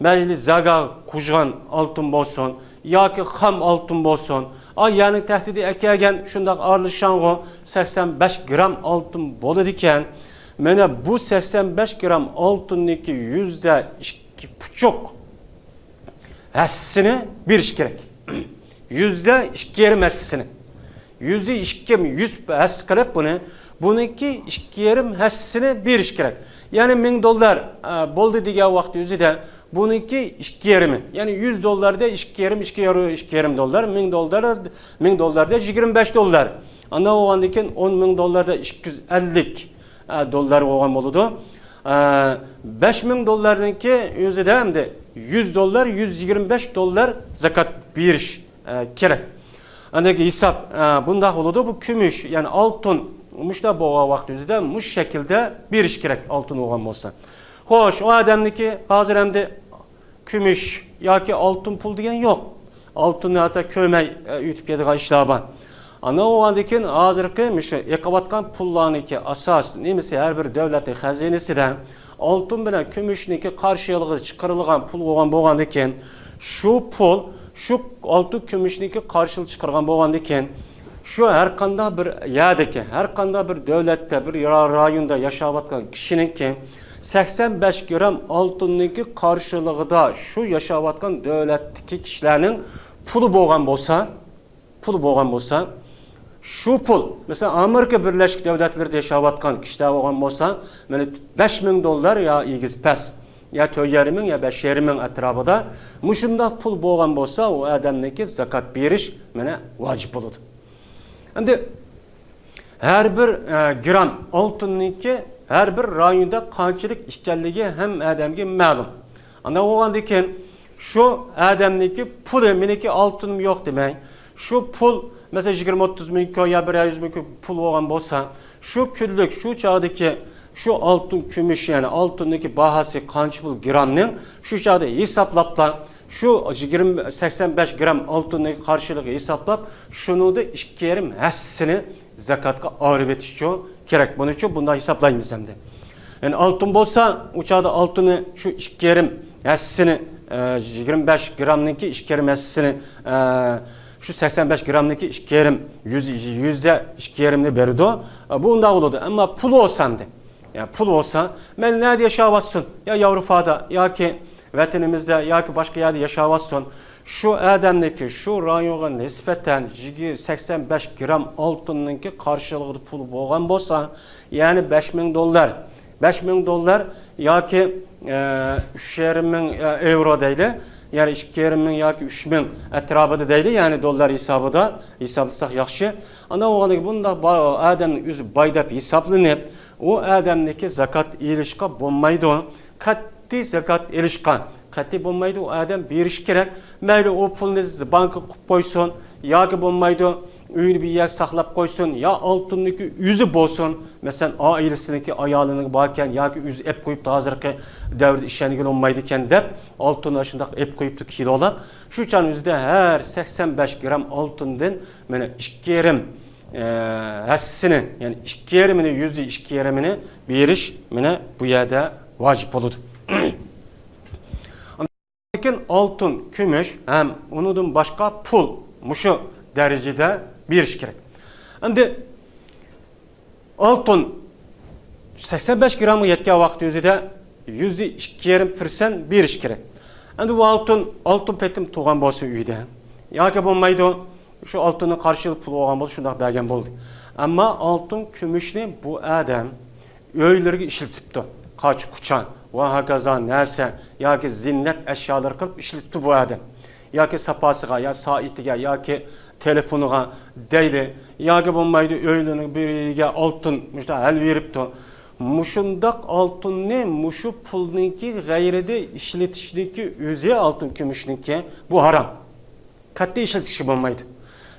مەيلى زاكاتقا قويغان ئالتۇن بولسۇن ياكى خام ئالتۇن بولسۇن، ئا، يەرنىڭ تەھتىدە ئەكەلگەن شۇنداق ئارىلىشاڭغۇ سەكسەن بەش گرام ئالتۇن بولىدىكەن. مانا بۇ سەكسەن بەش گرام ئالتۇننىڭكى يۈزدە ئىككى پۇچۇق ھەسسىسىنى بېرىش كېرەك. يۈزدە ئىككى يېرىم ھەسسىسىنى. يۈزدە ئىككى يېرىم، يۈز ھەسسە قىلىپ بۇنى، بۇنىڭكى ئىككى يېرىم ھەسسىسىنى بېرىش كېرەك. يەنى مىڭ دوللار، ئە، بولدى دېگەن ۋاقىت ئۆزىدە بۇنىڭكى ئىككى يېرىمى. يەنى يۈز دوللاردا ئىككى يېرىم، ئىككى يېرىم، ئىككى يېرىم دوللار، مىڭ دوللار، مىڭ دوللاردا يىگىرمە بەش دوللار. ئاندىن بولغاندىن كېيىن ئون مىڭ دوللاردا ئىككى يۈز ئەللىك، ئە، دوللار بولغان بولىدۇ. ئە، بەش مىڭ دوللارنىڭكى ئۆزىدە ئەمدى يۈز دوللار، يۈز يىگىرمە بەش دوللار زاكات بېرىش، ئە، كېرەك. ئاندىن كېيىن ھېساب، ئە، بۇنداق بولىدۇ. بۇ كۈمۈش، يەنى ئالتۇن، مۇشۇنداق بولغان ۋاقىت ئۆزىدە مۇشۇ شەكىلدە بېرىش كېرەك، ئالتۇن بولغان بولسا. خوش، ئۇ ئادەمنىڭكى ھازىر ئەمدى كۈمۈش ياكى ئالتۇن پۇل دېگەن يوق. ئالتۇننى ھەتتا كۆرمەي، ئە، ئۆتۈپ كېتىدىغان ئىشلار بار. ئانا بولغاندىن كېيىن ھازىرقى مۇشۇ ئېقىۋاتقان پۇللارنىڭكى ئاساس نېمىسى، ھەر بىر دۆلەتنىڭ خەزىنىسىدە ئالتۇن بىلەن كۈمۈشنىڭكى قارشىلىقىدا چىقىرىلغان پۇل بولغان بولغاندىن كېيىن، شۇ پۇل، شۇ ئالتۇن كۈمۈشنىڭكى قارشىلىقىدا چىقىرغان بولغاندىن كېيىن، شۇ ھەر قانداق بىر يەردىكى، ھەر قانداق بىر دۆلەتتە، بىر را-، رايوندا ياشاۋاتقان كىشىنىڭكى سەكسەن بەش گرام ئالتۇننىڭكى قارشىلىقىدا شۇ ياشاۋاتقان دۆلەتتىكى كىشىلەرنىڭ پۇلى بولغان بولسا، پۇلى بولغان بولسا، شۇ پۇل، مەسىلەن، ئامېرىكا بىرلەشكەن دۆلەتلىرىدە ياشاۋاتقان كىشىلەر بولغان بولسا، مانا، بەش مىڭ دوللار يا ئېگىز پەس، يا تۆت يېرىم مىڭ، يا بەش يېرىم مىڭ ئەتراپىدا مۇشۇنداق پۇل بولغان بولسا، ئۇ ئادەمنىڭكى زاكات بېرىش، مانا، ۋاجىپ بولىدۇ. ئەمدى ھەر بىر، ئە، گرام ئالتۇننىڭكى ھەر بىر رايوندا قانچىلىك ئىكەنلىكى ھەممە ئادەمگە مەلۇم. ئانداق بولغاندىن كېيىن شۇ ئادەمنىڭكى پۇلى، مېنىڭكى ئالتۇنۇم يوق دېمەي، شۇ پۇل، مەسىلەن، يىگىرمە ئوتتۇز مىڭ كوي يا بىر يۈز مىڭ كوي پۇل بولغان بولسا، شۇ كۈنلۈك، شۇ چاغدىكى شۇ ئالتۇن، كۈمۈش، يەنى ئالتۇننىڭكى باھاسى قانچە پۇل گرامنىڭ، شۇ چاغدا ھېسابلاپلا، شۇ يىگىرمە، سەكسەن بەش گرام ئالتۇننىڭ قارشىلىقى ھېسابلاپ، شۇنىڭدا ئىككى يېرىم ھەسسىسىنى زاكاتقا ئايرىۋېتىشچۇ كېرەك. بۇنىچۇ بۇنداق ھېسابلايمىز ئەمدى. يەنى ئالتۇن بولسا، ئۇ چاغدا ئالتۇننى شۇ ئىككى يېرىم ھەسسىسىنى، ئە، يىگىرمە بەش گرامنىڭكى ئىككى يېرىم ھەسسىسىنى، ئە، شۇ سەكسەن بەش گرامنىڭكى ئىككى يېرىم، يۈز، يۈزدە ئىككى يېرىمنى بېرىدۇ. ئە، بۇ ئۇنداق بولىدۇ. ئەمما پۇل بولسا ئەمدى، يا پۇل بولسا، مەيلى نەدە ياشاۋاتسۇن، يا ياۋروپادا ياكى ۋەتىنىمىزدە ياكى باشقا يەردە ياشاۋاتسۇن، شۇ ئادەمنىڭكى شۇ رايونغا نىسبەتەن يىگىر-، سەكسەن بەش گرام ئالتۇننىڭكى قارشىلىقىدا پۇلى بولغان بولسا، يەنى بەش مىڭ دوللار، بەش مىڭ دوللار ياكى، ئە، ئۈچ يېرىم مىڭ، ئە، ئېۋرو دەيلى، يەنى ئىككى يېرىم مىڭ ياكى ئۈچ مىڭ ئەتراپىدا دەيلى، يەنى دوللار ھېسابىدا ھېسابلىساق ياخشى. ئاندىن بولغاندىكىن بۇنداق با-، ئادەمنىڭ ئۆزى باي دەپ ھېسابلىنىپ، ئۇ ئادەمنىڭكى زاكات ئېلىشقا بولمايدۇ. قەتئىي زاكات ئېلىشقا قەتئىي بولمايدۇ، ئۇ ئادەم بېرىشى كېرەك. مەيلى ئۇ پۇلنى بانكىغا قويۇپ قويسۇن ياكى بولمايدۇ، ئۆيىنى بىر يەرگە ساقلاپ قويسۇن يا ئالتۇننىڭكى ئۆزى بولسۇن. مەسىلەن، ئائىلىسىنىڭكى، ئايالىنىڭ باركەن ياكى ئۆزى ئېلىپ قويۇپتۇ، ھازىرقى دەۋردە ئىشەنگىلى بولمايدىكەن دەپ ئالتۇننى شۇنداق ئېلىپ قويۇپتۇ كىلولاپ. شۇ چاغنىڭ ئۆزىدە ھەر سەكسەن بەش گرام ئالتۇندىن مانا ئىككى يېرىم، ئە، ھەسسىسىنى، يەنى ئىككى يېرىمىنى، يۈزدە ئىككى يېرىمىنى بېرىش مانا بۇ يەردە ۋاجىپ بولىدۇ. لېكىن ئالتۇن، كۈمۈش ھەم ئۇنىڭدىن باشقا پۇل مۇشۇ دەرىجىدە بېرىش كېرەك. ئەمدى ئالتۇن سەكسەن بەش گرامغا يەتكەن ۋاقىت ئۆزىدە يۈزدە ئىككى يېرىم پىرسەنت بېرىش كېرەك. ئەمدى بۇ ئالتۇن، ئالتۇن پېتىم تۇرغان بولسا ئۆيدە ياكى بولمايدۇ، شۇ ئالتۇننى قارشى ئېلىپ پۇل بولغان بولسا شۇنداق بەرگەن بولدى. ئەمما ئالتۇن، كۈمۈشنى بۇ ئادەم ئۆيلىرىگە ئىشلىتىپتۇ. قاچا-قۇچا ۋە ھاكازا نەرسە ياكى زىننەت ئەشيالىرى قىلىپ ئىشلىتىپتۇ بۇ ئادەم. ياكى ساپاسىغا، يا سائىتىگە، ياكى تېلېفونىغا دەيلى، ياكى بولمايدۇ ئۆيلىرىنىڭ بىرىگە ئالتۇن مۇشۇنداق ھەل بېرىپتۇ. مۇشۇنداق ئالتۇننى مۇشۇ پۇلنىڭكى غەيرىدە ئىشلىتىشنىڭكى ئۆزى، ئالتۇن كۈمۈشنىڭكى، بۇ ھارام. قەتئىي ئىشلىتىشكە بولمايدۇ.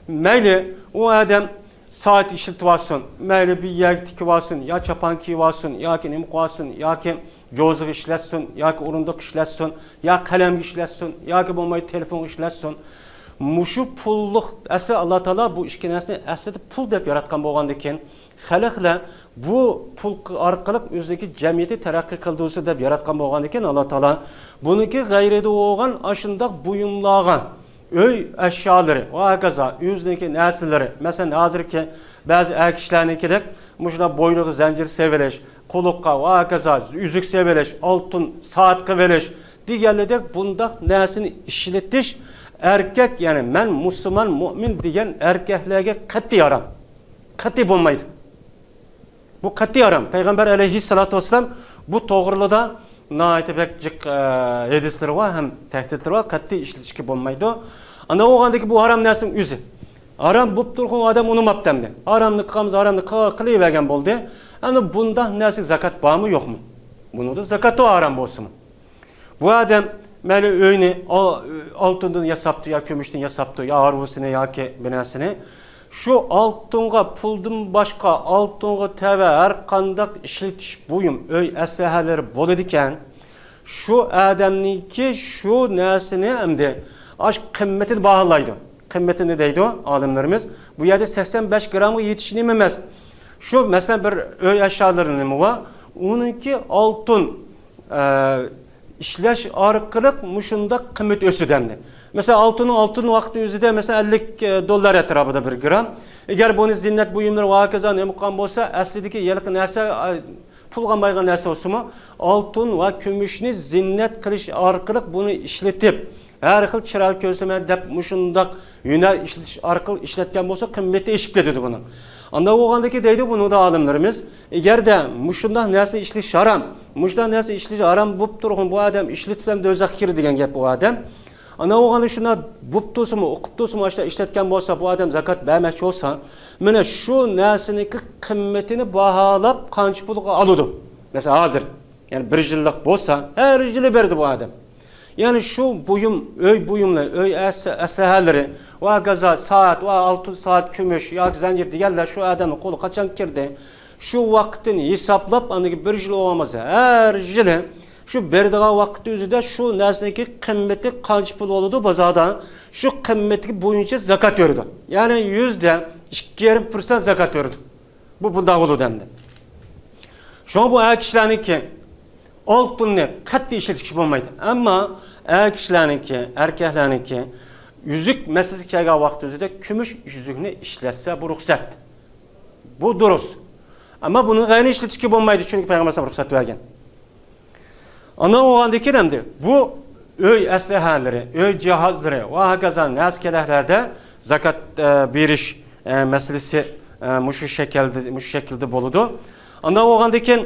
مەيلى ئۇ ئادەم سائەت ئىشلىتىۋالسۇن، مەيلى بىر يەرگە تىكىۋالسۇن، يا چاپان كىيىۋالسۇن، ياكى نېمە قىلىۋالسۇن، ياكى جوزىغا ئىشلەتسۇن، ياكى ئورۇندۇققا ئىشلەتسۇن، يا قەلەمگە ئىشلەتسۇن، ياكى بولمايدۇ تېلېفونغا ئىشلەتسۇن. مۇشۇ پۇللۇق ئەسلى ئاللا تائالا بۇ ئىككى نەرسىنى ئەسلىدە پۇل دەپ ياراتقان بولغاندىكىن، خەلقلەر بۇ پۇل ئارقىلىق ئۆزىنىڭكى جەمئىيىتى تەرەققىي قىلدۇرسۇن دەپ ياراتقان بولغاندىكىن ئاللا تائالا، بۇنىڭكى غەيرىدە بولغان ئاشۇنداق بۇيۇملارغا، ئۆي ئەشيالىرى ۋە ھاكازا ئۆزىنىڭكى نەرسىلىرى، مەسىلەن، ھازىرقى بەزى ئەر كىشىلەرنىڭكىدەك مۇشۇنداق بوينىغا زەنجىر سېلىۋېلىش، قۇلىققا ۋە ھاكازا ئۈزۈك سېلىۋېلىش، ئالتۇن سائەت قىلىۋېلىش دېگەنلىدەك بۇنداق نەرسىنى ئىشلىتىش ئەركەك، يەنى مەن مۇسۇلمان مۆمىن دېگەن ئەركەكلەرگە قەتئىي ھارام. قەتئىي بولمايدۇ. بۇ قەتئىي ھارام. پەيغەمبەر ئەلەيھىسسالاتۇ ۋەسسالام بۇ توغرىلىدا ناھايىتى بەك جىق، ئە، ھەدىسلىرى بار ھەم تەھدىتلىرى بار، قەتئىي ئىشلىتىشكە بولمايدۇ. ئاندىن بولغاندىكىن بۇ ھارام نەرسىنىڭ ئۆزى. ھارام بولۇپ تۇرغان ئادەم ئۇنىماپتۇ ئەمدى. ھارامنى قىلغانمىز، ھارامنى قىل-، قىلىۋەرگەن بولدى. ئەمدى بۇنداق نەرسىگە زاكات بارمۇ، يوقمۇ؟ بۇنىڭدا زاكات بار، ھارام بولسىمۇ. بۇ ئادەم مەيلى ئۆينى ئال-، ئالتۇندىن ياساپتۇ يا كۈمۈشتىن ياساپتۇ يا ھارۋىسىنى ياكى بىر نەرسىنى. شۇ ئالتۇنغا، پۇلدىن باشقا ئالتۇنغا تەۋە ھەر قانداق ئىشلىتىش بۇيۇم، ئۆي ئەسلىھەلىرى بولىدىكەن. شۇ ئادەمنىڭكى شۇ نەرسىنى ئەمدى ئاش قىممىتىنى باھالايدۇ. قىممىتىنى دەيدۇ ئالىملىرىمىز. بۇ يەردە سەكسەن بەش گرامغا يېتىش نېمە ئەمەس. شۇ، مەسىلەن، بىر ئۆي ئەشيالىرى نېمە بار؟ ئۇنىڭكى ئالتۇن ئە، ئىشلەش ئارقىلىق مۇشۇنداق قىممىتى ئۆسىدۇ ئەمدى. مەسىلەن، ئالتۇننىڭ، ئالتۇن ۋاقىتنىڭ ئۆزىدە، مەسىلەن، ئەللىك دوللار ئەتراپىدا بىر گرام. ئەگەر بۇنى زىننەت بۇيۇملىرى ۋە ھاكازا نېمە قىلغان بولسا، ئەسلىدىكى ھېلىقى نەرسە، ئە، پۇلغا مايغان نەرسە بولسىمۇ، ئالتۇن ۋە كۈمۈشنى زىننەت قىلىش ئارقىلىق بۇنى ئىشلىتىپ، ھەر خىل چىرايلىق كۆرسىمەن دەپ مۇشۇنداق ھۈنەر ئىشلىتىش ئارقىلىق ئىشلەتكەن بولسا، قىممىتى ئېشىپ كېتىدۇ بۇنىڭ. ئانداق بولغاندىكىن دەيدۇ بۇنىڭدا ئالىملىرىمىز، ئەگەردە مۇشۇنداق نەرسىنى ئىشلىتىش ھارام، مۇشۇنداق نەرسىنى ئىشلىتىش ھارام بولۇپ تۇرغان بۇ ئادەم ئىشلىتىپ ھەم دوزاخقا كىرىدۇ دېگەن گەپ بۇ ئادەم. ئانداق بولغاندا شۇنداق بولۇپ تۇرسىمۇ، ئوقۇپ تۇرسىمۇ، ئاشۇنداق ئىشلەتكەن بولسا، بۇ ئادەم زاكات بەرمەكچى بولسا، مانا شۇ نەرسىنىڭكى قىممىتىنى باھالاپ قانچە پۇلغا ئالىدۇ. مەسىلەن، ھازىر، يەنى بىر يىللىق بولسا، ھەر يىلى بەردى بۇ ئادەم. يەنى شۇ بۇيۇم، ئۆي بۇيۇملىرى، ئۆي ئەس-، ئەسلىھەلىرى، ۋە ھاكازا سائەت، ۋە ئالتۇن سائەت، كۈمۈش ياكى زەنجىر دېگەنلەر شۇ ئادەمنىڭ قولىغا قاچان كىردى، شۇ ۋاقىتتىن ھېسابلاپ، ئاندىن كېيىن بىر يىل بولغان بولسا، ھەر يىلى شۇ بېرىدىغان ۋاقىت ئۆزىدە شۇ نەرسىنىڭكى قىممىتى قانچە پۇل بولىدۇ بازاردا، شۇ قىممىتى بويىچە زاكات بېرىدۇ. يەنى يۈزدە ئىككى يېرىم پىرسەنت زاكات بېرىدۇ. بۇ بۇنداق بولىدۇ ئەمدى. شۇڭا بۇ ئەر كىشىلەرنىڭكى ئالتۇننى قەتئىي ئىشلىتىشكە بولمايدۇ. ئەمما ئەر كىشىلەرنىڭكى، ئەركەكلەرنىڭكى ئۈزۈك مەسىلىسى كەلگەن ۋاقىت ئۆزىدە كۈمۈش ئۈزۈكنى ئىشلەتسە، بۇ رۇخسەت. بۇ دۇرۇس. ئەمما بۇنى غەيرىي ئىشلىتىشكە بولمايدۇ، چۈنكى پەيغەمبەر ئەلەيھىسسالام رۇخسەت بەرگەن. ئاندىن بولغاندىن كېيىن ئەمدى بۇ ئۆي ئەسلىھەلىرى، ئۆي جاھازلىرى ۋە ھاكازا نەرسە-كېرەكلەردە زاكات، ئە، بېرىش، ئە، مەسىلىسى، ئە، مۇشۇ شەكىلدە، مۇشۇ شەكىلدە بولىدۇ. ئاندىن بولغاندىن كېيىن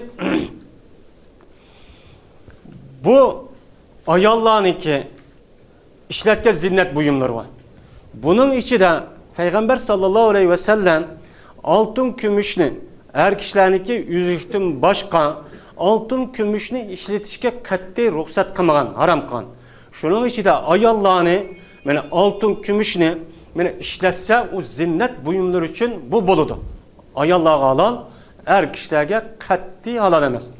بۇ ئاياللارنىڭكى ئىشلەتكەن زىننەت بۇيۇملىرى بار. بۇنىڭ ئىچىدە پەيغەمبەر ساللاللاھۇ ئەلەيھى ۋەسەللەم ئالتۇن كۈمۈشنى، ئەر كىشىلەرنىڭكى يۈزۈكتىن باشقا ئالتۇن كۈمۈشنى ئىشلىتىشكە قەتئىي رۇخسەت قىلمىغان، ھارام قىلغان. شۇنىڭ ئىچىدە ئاياللارنى، مانا، ئالتۇن كۈمۈشنى، مانا، ئىشلەتسە، ئۇ زىننەت بۇيۇملىرى ئۈچۈن بۇ بولىدۇ. ئاياللارغا ھالال، ئەر كىشىلەرگە قەتئىي ھالال ئەمەس.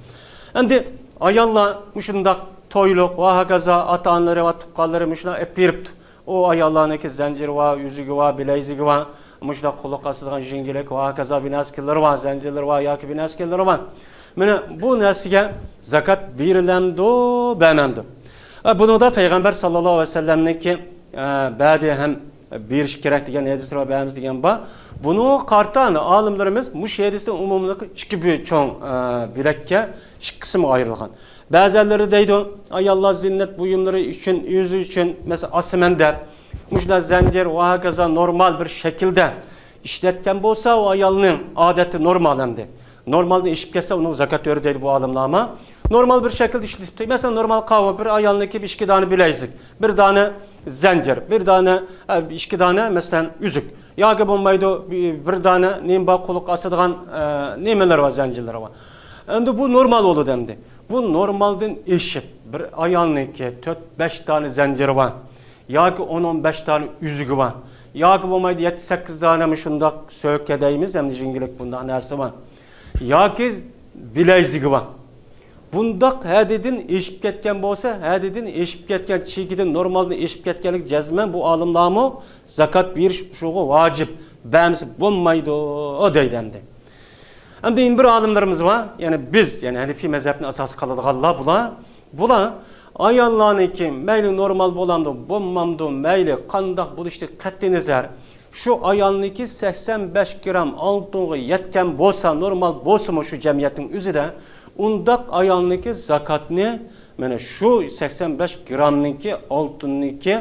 ئەمدى ئاياللار مۇشۇنداق تويلۇق ۋە ھاكازا ئاتا-ئانىلىرى ۋە تۇغقانلىرى مۇشۇنداق ئېلىپ بېرىپتۇ. ئۇ ئاياللارنىڭكى زەنجىرى بار، يۈزۈكى بار، بىلەيزۈكى بار، مۇشۇنداق قۇلىققا ئاسىدىغان ژىڭگىلىك ۋە ھاكازا بىنەسكىلىرى بار، زەنجىرلىرى بار ياكى بىنەسكىلىرى بار. مانا بۇ نەرسىگە زاكات بېرىلەمدۇ، بەرمەمدۇ؟ ئە، بۇنىڭدا پەيغەمبەر ساللاللاھۇ ئەلەيھى ۋەسەللەمنىڭكى، ئە، بەدى ھەم بېرىش كېرەك دېگەن ھەدىسلەر بار، بەرمىز دېگەن بار. بۇنىڭغا قارىتا ئالىملىرىمىز مۇشۇ ھەدىسنى ئومۇملۇق ئىككى بۆ-، چوڭ، ئە، بۆلەككە، ئىككى قىسىمغا ئايرىلغان. بەزىلىرى دەيدۇ، ئاياللار زىننەت بۇيۇملىرى ئۈچۈن، ئۆزى ئۈچۈن، مەسىلەن، ئاسىمەن دەپ، مۇشۇنداق زەنجىر ۋە ھاكازا نورمال بىر شەكىلدە ئىشلەتكەن بولسا، ئۇ ئايالنىڭ ئادەتى نورمال ئەمدى. نورمالدىن ئېشىپ كەتسە، ئۇنىڭ زاكات يورى دەيدۇ بۇ ئالىملارمۇ. نورمال بىر شەكىلدە ئىشلىتىپتۇ. مەسىلەن، نورمال قاۋا بىر ئايالنىڭكى ئىككى دانە بىلەيزۈك، بىر دانە زەنجىر، بىر دانە، ئە، ئىككى دانە، مەسىلەن، ئۈزۈك. ياكى بولمايدۇ، بىر دانە نېمە بار، قۇلىققا ئاسىدىغان، ئە، نېمىلىرى بار، زەنجىرلىرى بار. ئەمدى بۇ نورمال بولىدۇ ئەمدى. بۇ نورمالدىن ئېشىپ، بىر ئايالنىڭكى تۆت، بەش دانە زەنجىرى بار. ياكى ئون، ئون بەش دانە ئۈزۈكى بار. ياكى بولمايدۇ، يەتتە، سەككىز دانە مۇشۇنداق سۆكە دەيمىز، ئەمدى ژىڭگىلىك بۇنداق نەرسە بار. ياكى بىلەيزۈكى بار. بۇنداق ھەددىدىن ئېشىپ كەتكەن بولسا، ھەددىدىن ئېشىپ كەتكەن، چېكىدىن، نورمالدىن ئېشىپ كەتكەنلىك جەزمەن بۇ ئالىملارمۇ زاكات بېرىش شۇغا ۋاجىپ، بەرمىسە بولمايدۇ دەيدۇ ئەمدى. ئەمدى يەنە بىر ئالىملىرىمىز بار، يەنى بىز، يەنى ھەنىفىي مەزھەپنى ئاساس قىلىدىغانلار بۇلار. بۇلار ئاياللارنىڭكى مەيلى نورمال بولامدۇ، بولمامدۇ، مەيلى قانداق بولۇشىدىن قەتئىينەزەر، شۇ ئايالنىڭكى سەكسەن بەش گرام ئالتۇنغا يەتكەن بولسا، نورمال بولسىمۇ شۇ جەمئىيەتنىڭ ئۆزىدە، ئۇنداق ئايالنىڭكى زاكاتنى، مانا شۇ سەكسەن بەش گرامنىڭكى ئالتۇننىڭكى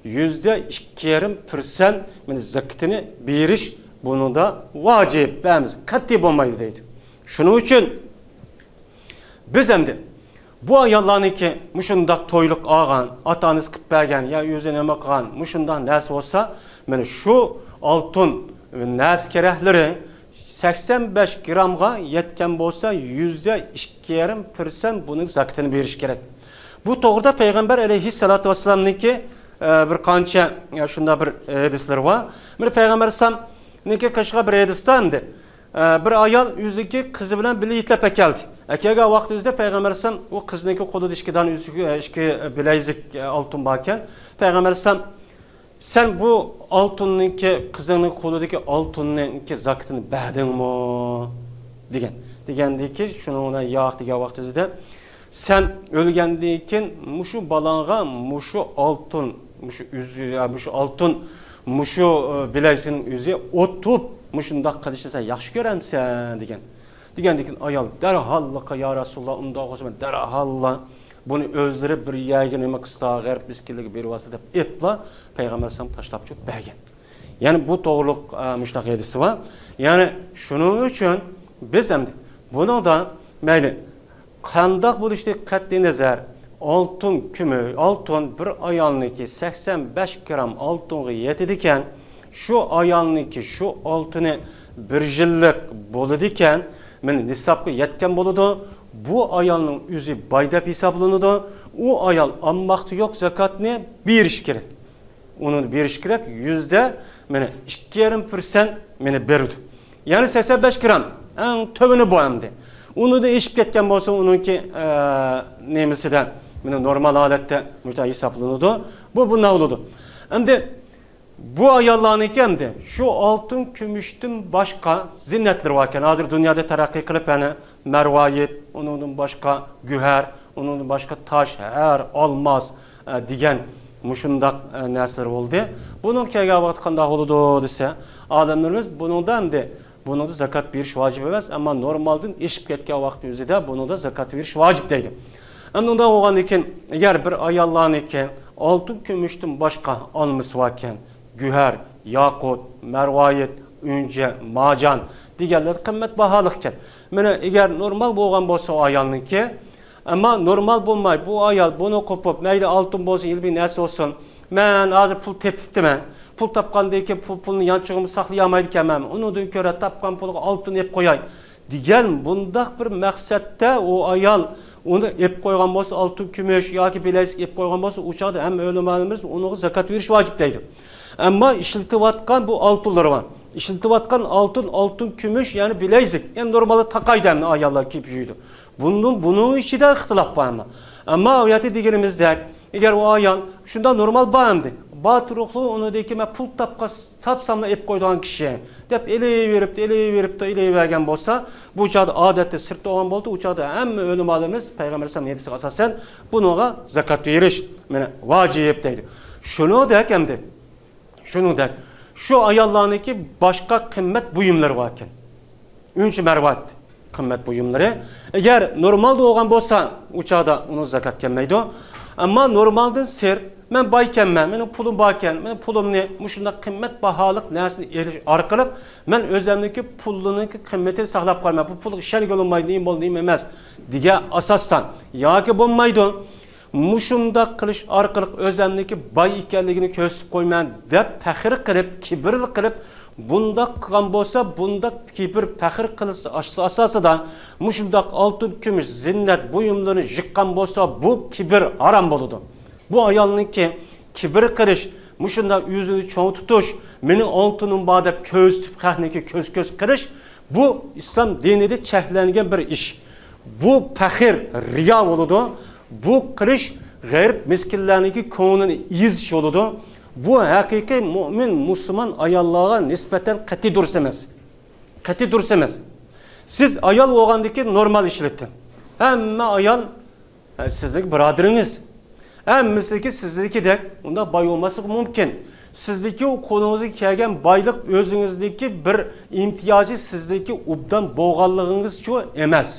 يۈزدە ئىككى يېرىم پىرسەنت، مانا، زاكىتىنى بېرىش بۇنىڭدا ۋاجىپ، بەرمىسە قەتئىي بولمايدۇ دەيدۇ. شۇنىڭ ئۈچۈن بىز ئەمدى بۇ ئاياللارنىڭكى مۇشۇنداق تويلۇق ئالغان، ئاتا-ئانىسى قىلىپ بەرگەن يا ئۆزى نېمە قىلغان مۇشۇنداق نەرسە بولسا، مانا شۇ ئالتۇن نەرسە كېرەكلىرى سەكسەن بەش گرامغا يەتكەن بولسا، يۈزدە ئىككى يېرىم پىرسەنت بۇنىڭ زاكىتىنى بېرىش كېرەك. بۇ توغرىدا پەيغەمبەر ئەلەيھىسسالاتۇ ۋەسسالامنىڭكى، ئە، بىر قانچە، ئە، شۇنداق بىر، ئە، ھەدىسلىرى بار. بىر پەيغەمبەر ئەلەيھىسسالامنىڭكى قىلىشقان بىر ھەدىسىدە ئەمدى، ئە، بىر ئايال ئۆزىنىڭكى قىزى بىلەن بىللە يېتىلەپ ئەكەلدى. ئەكەلگەن ۋاقتى ئۆزىدە پەيغەمبەر ئەلەيھىسسالام ئۇ قىزنىڭكى قولىدا ئىككى دانە ئۈزۈك، ئە، ئىككى بىلەيزۈك، ئە، ئالتۇن باركەن. پەيغەمبەر ئەلەيھىسسالام، سەن بۇ ئالتۇننىڭكى، قىزىڭنىڭ قولىدىكى ئالتۇننىڭكى زاكىتىنى بەردىڭمۇ؟ دېگەن. دېگەندىكى، شۇنىڭ بىلەن ياق دېگەن ۋاقتى ئۆزىدە، سەن ئۆلگەندىن كېيىن مۇشۇ بالاڭغا مۇشۇ ئالتۇن، مۇشۇ ئۈزۈ-، مۇشۇ ئالتۇن، مۇشۇ، ئى، بىلەيزۈكنىڭ ئۆزى ئوت تۇتۇپ، مۇشۇنداق قىلىشنى سەن ياخشى كۆرەمسەن؟ دېگەن. دېگەندىن كېيىن ئايال دەرھاللىقى، يا رەسۇلاللا، ئۇنداق بولسا مەن دەرھاللا بۇنى ئۆزلىرى بىر يەرگە نېمە قىلسا، غەرب مىسكىنلىرىگە بېرىۋالسا دەپ ئېپلا پەيغەمبەر ئەلەيھىسسالام تاشلاپ چۈشۈپ بەرگەن. يەنى بۇ توغرۇلۇق، ئە، مۇشۇنداق ھەدىسى بار. يەنى شۇنىڭ ئۈچۈن بىز ئەمدى بۇنىڭدا مەيلى قانداق بولۇشىدىن قەتئىينەزەر، ئالتۇن، كۈمۈش، ئالتۇن بىر ئايالنىڭكى سەكسەن بەش گرام ئالتۇنغا يېتىدىكەن، شۇ ئايالنىڭكى شۇ ئالتۇنى بىر يىللىق بولىدىكەن، مانا نىسابقا يەتكەن بولىدۇ. بۇ ئايالنىڭ ئۆزى باي دەپ ھېسابلىنىدۇ. ئۇ ئايال ئالماقتا يوق زاكاتنى، بېرىش كېرەك. ئۇنى بېرىش كېرەك، يۈزدە، مانا، ئىككى يېرىم پىرسەنت، مانا، بېرىدۇ. يەنى سەكسەن بەش گرام، ئەڭ تۆۋىنى بۇ ئەمدى. ئۇنىڭدىن ئېشىپ كەتكەن بولسا، ئۇنىڭكى، ئە، نېمىسىدە، مانا، نورمال ھالەتتە مۇشۇنداق ھېسابلىنىدۇ. بۇ، بۇنداق بولىدۇ. ئەمدى بۇ ئاياللارنىڭكى ئەمدى شۇ ئالتۇن كۈمۈشتىن باشقا زىننەتلىرى باركەن. ھازىر دۇنيادا تەرەققىي قىلىپ، يەنە مەرۋايىت، ئۇنىڭدىن باشقا گۆھەر، ئۇنىڭدىن باشقا تاش، ھەر، ئالماس، ئە، دېگەن مۇشۇنداق، ئە، نەرسىلەر بولدى. بۇنىڭ كەلگەن ۋاقتى قانداق بولىدۇ دېسە، ئالىملىرىمىز بۇنىڭدا ئەمدى بۇنىڭدا زاكات بېرىش ۋاجىپ ئەمەس، ئەمما نورمالدىن ئېشىپ كەتكەن ۋاقىتنىڭ ئۆزىدە بۇنىڭدا زاكات بېرىش ۋاجىپ دەيدۇ. ئەمدى ئۇنداق بولغاندىن كېيىن، ئەگەر بىر ئاياللارنىڭكى ئالتۇن كۈمۈشتىن باشقا ئالمىسى باركەن، گۆھەر، ياقۇت، مەرۋايىت، ئۈنچە، مارجان دېگەنلەر قىممەت باھالىقكەن. مانا، ئەگەر نورمال بولغان بولسا ئۇ ئايالنىڭكى، ئەمما نورمال بولماي، بۇ ئايال بۇنى قوپۇپ، مەيلى ئالتۇن بولسۇن، يەنە بىر نەرسە بولسۇن، مەن ھازىر پۇل تېپىپتىمەن، پۇل تاپقاندىن كېيىن بۇ پۇلنى يانچۇقۇمدا ساقلىيالمايدىكەنمەن، ئۇنىڭدىن كۆرە تاپقان پۇلغا ئالتۇن ئېلىپ قوياي دېگەن بۇنداق بىر مەقسەتتە ئۇ ئايال ئۇنى ئېلىپ قويغان بولسا، ئالتۇن، كۈمۈش ياكى بىلەيزۈك ئېلىپ قويغان بولسا، ئۇ چاغدا ھەممە ئۆلىمالىرىمىز ئۇنىڭغا زاكات بېرىش ۋاجىپ دەيدۇ. ئەمما ئىشلىتىۋاتقان بۇ ئالتۇنلىرى بار. ئىشلىتىۋاتقان ئالتۇن، ئالتۇن، كۈمۈش، يەنى بىلەيزۈك. يەنى نورمالدا تاقايدۇ ئەمدى ئاياللار كىيىپ يۈرىدۇ. بۇنىڭ، بۇنىڭ ئىچىدە ئىختىلاپ بار ئەمما. ئەمما ئۇ يەردە دېگىنىمىزدەك، ئەگەر ئۇ ئايال شۇنداق نورمال بار ئەمدى، بار تۇرۇقلۇق ئۇنىڭدىكى مەن پۇل تاپقا-، تاپساملا ئېلىپ قويىدىغان كىشى دەپ ئېلىۋېرىپتۇ، ئېلىۋېرىپتۇ، ئېلىۋەرگەن بولسا، بۇ چاغدا ئادەتتە سىرتتا بولغان بولدى، ئۇ چاغدا ھەممە ئۆلىمالىرىمىز پەيغەمبەر ئەلەيھىسسالام ھەدىسىگە ئاساسەن بۇنىڭغا زاكات بېرىش مانا ۋاجىپ دەيدۇ. شۇنىڭدەك ئەمدى، شۇنىڭدەك شۇ ئاياللارنىڭكى باشقا قىممەت بۇيۇملىرى باركەن. ئۈنچە مەرۋات قىممەت بۇيۇملىرى. ئەگەر نورمالدا بولغان بولسا، ئۇ چاغدا ئۇنىڭ زاكات كەلمەيدۇ. ئەمما نورمالدىن سىرت، مەن بايكەنمەن، مېنىڭ پۇلۇم باركەن، مېنىڭ پۇلۇمنى مۇشۇنداق قىممەت باھالىق نەرسىنى ئېلىش ئارقىلىق مەن ئۆزەمنىكى پۇلنىڭكى قىممىتىنى ساقلاپ قالىمەن. بۇ پۇلغا ئىشەنگىلى بولمايدۇ، نېمە بولدى، نېمە ئەمەس دېگەن ئاساستا ياكى بولمايدۇ. مۇشۇنداق قىلىش ئارقىلىق ئۆزەمنىڭكى باي ئىكەنلىكىنى كۆرسىتىپ قويىمەن دەپ پەخىر قىلىپ، كىبىرلىك قىلىپ، بۇنداق قىلغان بولسا، بۇنداق كىبىر، پەخىر قىلىش ئاساسىدا مۇشۇنداق ئالتۇن، كۈمۈش، زىننەت بۇيۇملىرىنى يىغقان بولسا، بۇ كىبىر ھارام بولىدۇ. بۇ ئايالنىڭكى كىبىر قىلىش، مۇشۇنداق ئۆزىنى چوڭ تۇتۇش، مېنىڭ ئالتۇنۇم بار دەپ كۆرسىتىپ، خەقنىڭكى كۆز-كۆز قىلىش، بۇ ئىسلام دىنىدا چەكلەنگەن بىر ئىش. بۇ پەخىر، رىيا بولىدۇ. بۇ قىلىش غېرىب مىسكىنلەرنىڭكى كۆڭلىنى ئېزىش بولىدۇ. بۇ ھەقىقىي مۇئمىن مۇسۇلمان ئاياللارغا نىسبەتەن قەتئىي دۇرۇس ئەمەس. قەتئىي دۇرۇس ئەمەس. سىز ئايال بولغاندىكىن نورمال ئىشلىتىڭ. ھەممە ئايال، ئە، سىزنىڭكى بۇرادىرىڭىز. ھەممىسىنىڭكى سىزنىڭكىدەك ئۇنداق باي بولماسلىقى مۇمكىن. سىزنىڭكى قولىڭىزغا كەلگەن بايلىق ئۆزىڭىزنىڭكى بىر ئىمتىيازى، سىزنىڭكى ئوبدان بولغانلىقىڭىزچۇ ئەمەس.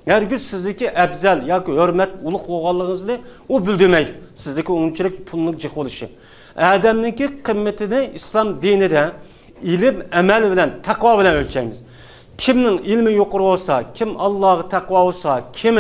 ھەرگىز سىزدىكى ئەۋزەل ياكى ھۆرمەت ئۇلۇغ بولغانلىقىڭىزنى ئۇ بىلدۈرمەيدۇ، سىزدىكى ئۇنچىلىك پۇلنىڭ جىق بولۇشى. ئادەمنىڭكى قىممىتىنى ئىسلام دىنىدە ئىلىم، ئەمەل بىلەن، تەقۋا بىلەن ئۆلچەيمىز. كىمنىڭ ئىلمى يۇقىرى بولسا، كىم ئاللاغا تەقۋا بولسا، كىم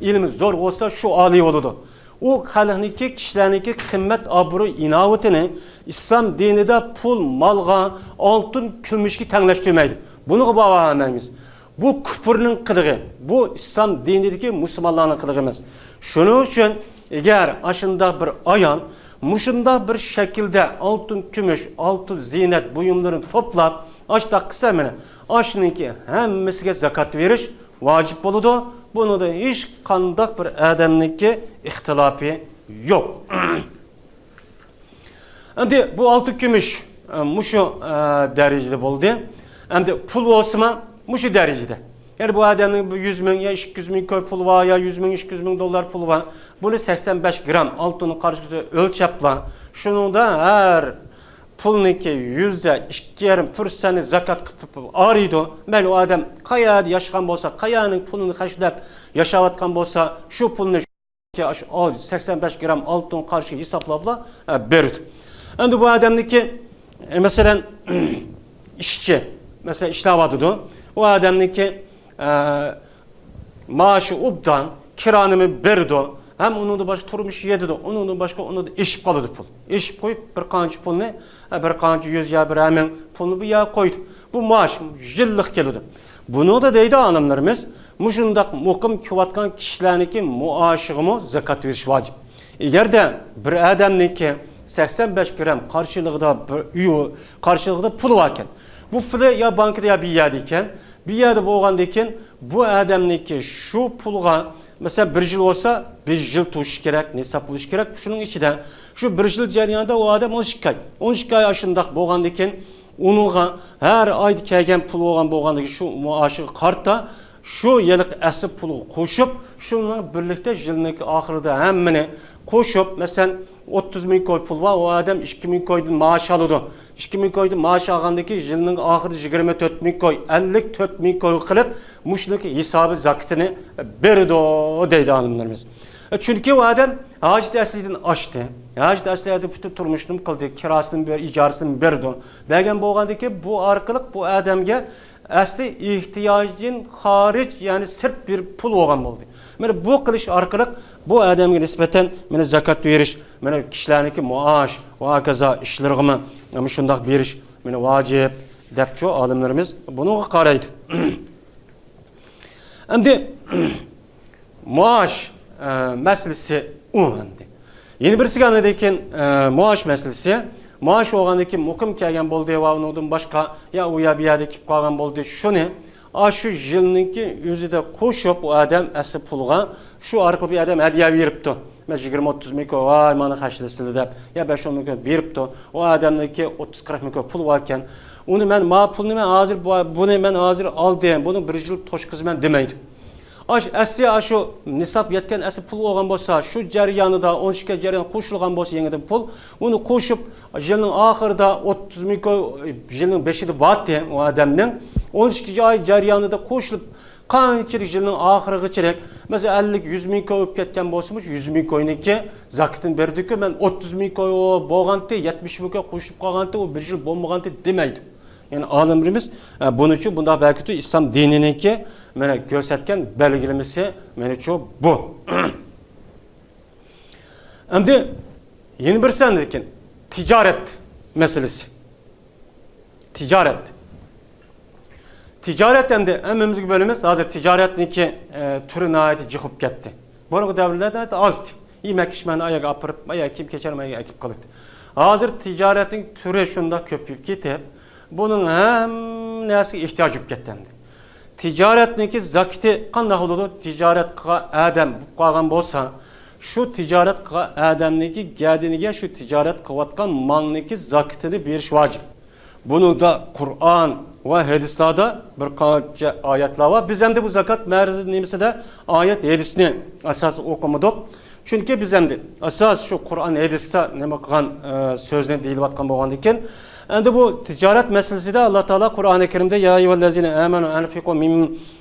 ئىلمى زور بولسا، شۇ ئالىي بولىدۇ. ئۇ خەلقنىڭكى، كىشىلەرنىڭكى قىممەت، ئابرۇي، ئىناۋىتىنى ئىسلام دىنىدا پۇل، مالغا، ئالتۇن، كۈمۈشكە تەڭلەشتۈرمەيدۇ. بۇنىڭغا باھا بەرمەيمىز. بۇ كۇپۇرنىڭ قىلىقى، بۇ ئىسلام دىنىدىكى مۇسۇلمانلارنىڭ قىلىقى ئەمەس. شۇنىڭ ئۈچۈن ئەگەر ئاشۇنداق بىر ئايال مۇشۇنداق بىر شەكىلدە ئالتۇن، كۈمۈش، ئالتۇن زىننەت بۇيۇملىرىنى توپلاپ، ئاشۇنداق قىلسا، مانا، ئاشۇنىڭكى ھەممىسىگە زاكات بېرىش ۋاجىپ بولىدۇ. بۇنىڭدا ھېچقانداق بىر ئادەمنىڭكى ئىختىلاپى يوق. ئەمدى بۇ ئالتە كۈمۈش، ئە، مۇشۇ، ئە، دەرىجىدە بولدى. ئەمدى پۇل بولسىمۇ مۇشۇ دەرىجىدە. يەنى بۇ ئادەمنىڭ بۇ يۈز مىڭ يا ئىككى يۈز مىڭ كوي پۇلى بار يا يۈز مىڭ، ئىككى يۈز مىڭ دوللار پۇلى بار. بۇنى سەكسەن بەش گرام ئالتۇننىڭ قارىشىغا ئۆلچەپلا، شۇنىڭدا ھەر پۇلنىڭكى يۈزدە ئىككى يېرىم پىرسەنتنى زاكات قىلىپ ئايرىيدۇ. مەيلى ئۇ ئادەم قەيەردە ياشىغان بولسا، قەيەرنىڭ پۇلىنى خەجلەپ ياشاۋاتقان بولسا، شۇ پۇلنى ئاشۇ سەكسەن بەش گرام ئالتۇن قارىشىغا ھېسابلاپلا، ئە، بېرىدۇ. ئەمدى بۇ ئادەمنىڭكى، ئە، مەسىلەن، ئىشچى، مەسىلەن، ئىشلەۋاتىدۇ. ئۇ ئادەمنىڭكى، ئە، مائاشى ئوبدان، كىرانىمۇ بېرىدۇ. ھەم ئۇنىڭدىن باشقا تۇرمۇش يېتىدۇ. ئۇنىڭدىن باشقا ئۇنىڭدا ئېشىپ قالىدۇ پۇل. ئېشىپ قويۇپ، بىر قانچە پۇلنى، ئە، بىر قانچە يۈز يا بىر مىڭ پۇلنى بۇ يەرگە قويىدۇ. بۇ مائاش يىللىق كېلىدۇ. بۇنىڭدا دەيدۇ ئالىملىرىمىز، مۇشۇنداق مۇقىم كېلىۋاتقان كىشىلەرنىڭكى مائاشىغىمۇ زاكات بېرىش ۋاجىپ. ئەگەردە بىر ئادەمنىڭكى سەكسەن بەش گرام قارشىلىقىدا بىر ئۆيى، قارشىلىقىدا پۇلى باركەن، بۇ پۇلى يا بانكىدا يا بىر يەردە ئىكەن، بىر يەردە بولغاندىن كېيىن بۇ ئادەمنىڭكى شۇ پۇلغا، مەسىلەن، بىر يىل بولسا، بىر يىل توشۇش كېرەك، نىساب بولۇش كېرەك. شۇنىڭ ئىچىدە شۇ بىر يىل جەريانىدا ئۇ ئادەم ئون ئىككى ئاي، ئون ئىككى ئاي ئاشۇنداق بولغاندىن كېيىن، ئۇنىڭغا ھەر ئايدا كەلگەن پۇل بولغان، بولغاندىكىن شۇ مائاشىغا قارىتا شۇ ھېلىقى ئەسلى پۇلغا قوشۇپ، شۇنىڭ بىرلىكتە يىلنىڭكى ئاخىرىدا ھەممىنى قوشۇپ، مەسىلەن، ئوتتۇز مىڭ كوي پۇل بار، ئۇ ئادەم ئىككى مىڭ كويدىن مائاش ئالىدۇ. ئىككى مىڭ كويدىن مائاش ئالغاندىن كېيىن يىلنىڭ ئاخىرىدا يىگىرمە تۆت مىڭ كوي، ئەللىك تۆت مىڭ كوي قىلىپ، مۇشۇنىڭكى ھېسابى زاكىتىنى بېرىدۇ دەيدۇ ئالىملىرىمىز. چۈنكى ئۇ ئادەم ھاجىتى ئەسلىدىن ئاشتى. ھاجىتى ئەسلىدە پۈتۈن تۇرمۇشىنى قىلدى، كىراسىنى بېر-، ئىجارىسىنى بېرىدۇ. بەرگەن بولغاندىن كېيىن بۇ ئارقىلىق بۇ ئادەمگە ئەسلى ئېھتىياجدىن خارىج، يەنى سىرت بىر پۇل بولغان بولدى. مانا بۇ قىلىش ئارقىلىق بۇ ئادەمگە نىسبەتەن مانا زاكات بېرىش مانا كىشىلەرنىڭكى مائاش ۋە ھاكازا ئىشلىرىغىمۇ مۇشۇنداق بېرىش مانا ۋاجىپ دەپچۇ ئالىملىرىمىز بۇنىڭغا قارايدۇ. ئەمدى مائاش، ئە، مەسىلىسى ئۇ ئەمدى. يەنە بىرسىگە ئاندىن كېيىن، ئە، مائاش مەسىلىسى. مائاش بولغاندىن كېيىن مۇقىم كەلگەن بولدى ۋە ئۇنىڭدىن باشقا يا ئۇ يا بۇ يەردە كېلىپ قالغان بولدى. شۇنى ئاشۇ يىلنىڭكى ئۆزىدە قوشۇپ ئۇ ئادەم ئەسلى پۇلغا شۇ ئارقىلىق بىر ئادەم ھەدىيە بېرىپتۇ. مەن يىگىرمە ئوتتۇز مىڭ كوي، ۋاي مانا خەجلىسىلە دەپ يا بەش ئون مىڭ كوي بېرىپتۇ. ئۇ ئادەمنىڭكى ئوتتۇز قىرىق مىڭ كوي پۇلى باركەن. ئۇنى مەن ما پۇلنى مەن ھازىر بۇ-، بۇنى مەن ھازىر ئالدىم، بۇنىڭ بىر يىل توشقۇزىمەن دېمەيدۇ. ئاش-، ئەسلى ئاشۇ نىساب يەتكەن ئەسلى پۇل بولغان بولسا، شۇ جەريانىدا ئون ئىككى جەريان قوشۇلغان بولسا يېڭىدىن پۇل، ئۇنى قوشۇپ يىلنىڭ ئاخىرىدا ئوتتۇز مىڭ كوي، يىلنىڭ بېشىدا بارتى ئۇ ئادەمنىڭ، ئون ئىككى ئاي جەريانىدا قوشۇلۇپ قانچىلىك يىلنىڭ ئاخىرىغىچىلىك، مەسىلەن، ئەللىك، يۈز مىڭ كوي بولۇپ كەتكەن بولسىمۇ، شۇ يۈز مىڭ كوينىڭكى زاكىتىنى بېرىدىكى، مەن ئوتتۇز مىڭ كوي بولغانتى، يەتمىش مىڭ كوي قوشۇلۇپ قالغانتى، ئۇ بىر يىل بولمىغانتى دېمەيدۇ. يەنى ئالىملىرىمىز، ئە، بۇنىڭ ئۈچۈن بۇنداق بەركىتى ئىسلام دىنىنىڭكى مانا كۆرسەتكەن بەلگىلىمىسى مېنىڭچۇ بۇ. ئەمدى يەنە بىرسى ئاندىن كېيىن تىجارەت مەسىلىسى. تىجارەت. تىجارەت ئەمدى ھەممىمىزگە بىلىمىز، ھازىر تىجارەتنىڭكى، ئە، تۈرى ناھايىتى جىق بولۇپ كەتتى. بۇرۇنقى دەۋرلەردە ئاز ئىدى. يېمەك ئىچمەكنى ئاياغغا ئاپىرىپ، ئاياغ كىيىم كېچەرمەي ئاياغ ئەكىپ قالاتتى. ھازىر تىجارەتنىڭ تۈرى شۇنداق كۆپىيىپ كېتىپ، بۇنىڭ ھەممە نەرسىگە ئېھتىياج بولۇپ كەتتى ئەمدى. تىجارەتنىڭكى زاكىتى قانداق بولىدۇ؟ تىجارەت قىلغان ئادەم بولۇپ قالغان بولسا، شۇ تىجارەت قىلغان ئادەمنىڭكى گەدىنىگە شۇ تىجارەت قىلىۋاتقان مالنىڭكى زاكىتىنى بېرىش ۋاجىپ. بۇنىڭدا قۇرئان ۋە ھەدىسلاردا بىر قانچە ئايەتلەر بار. بىز ئەمدى بۇ زاكات مەرز نېمىسىدە ئايەت ھەدىسنى ئاساس ئوقۇمىدۇق. چۈنكى بىز ئەمدى ئاساس شۇ قۇرئان ھەدىستە نېمە قىلغان، ئە، سۆزنى دېيىلىۋاتقان بولغاندىكىن، ئەمدى بۇ تىجارەت مەسىلىسىدە ئاللا تائالا قۇرئانى كەرىمدە يا ئەييۇھەللەزىنە ئامەنۇ ئەنفىقۇ مىن،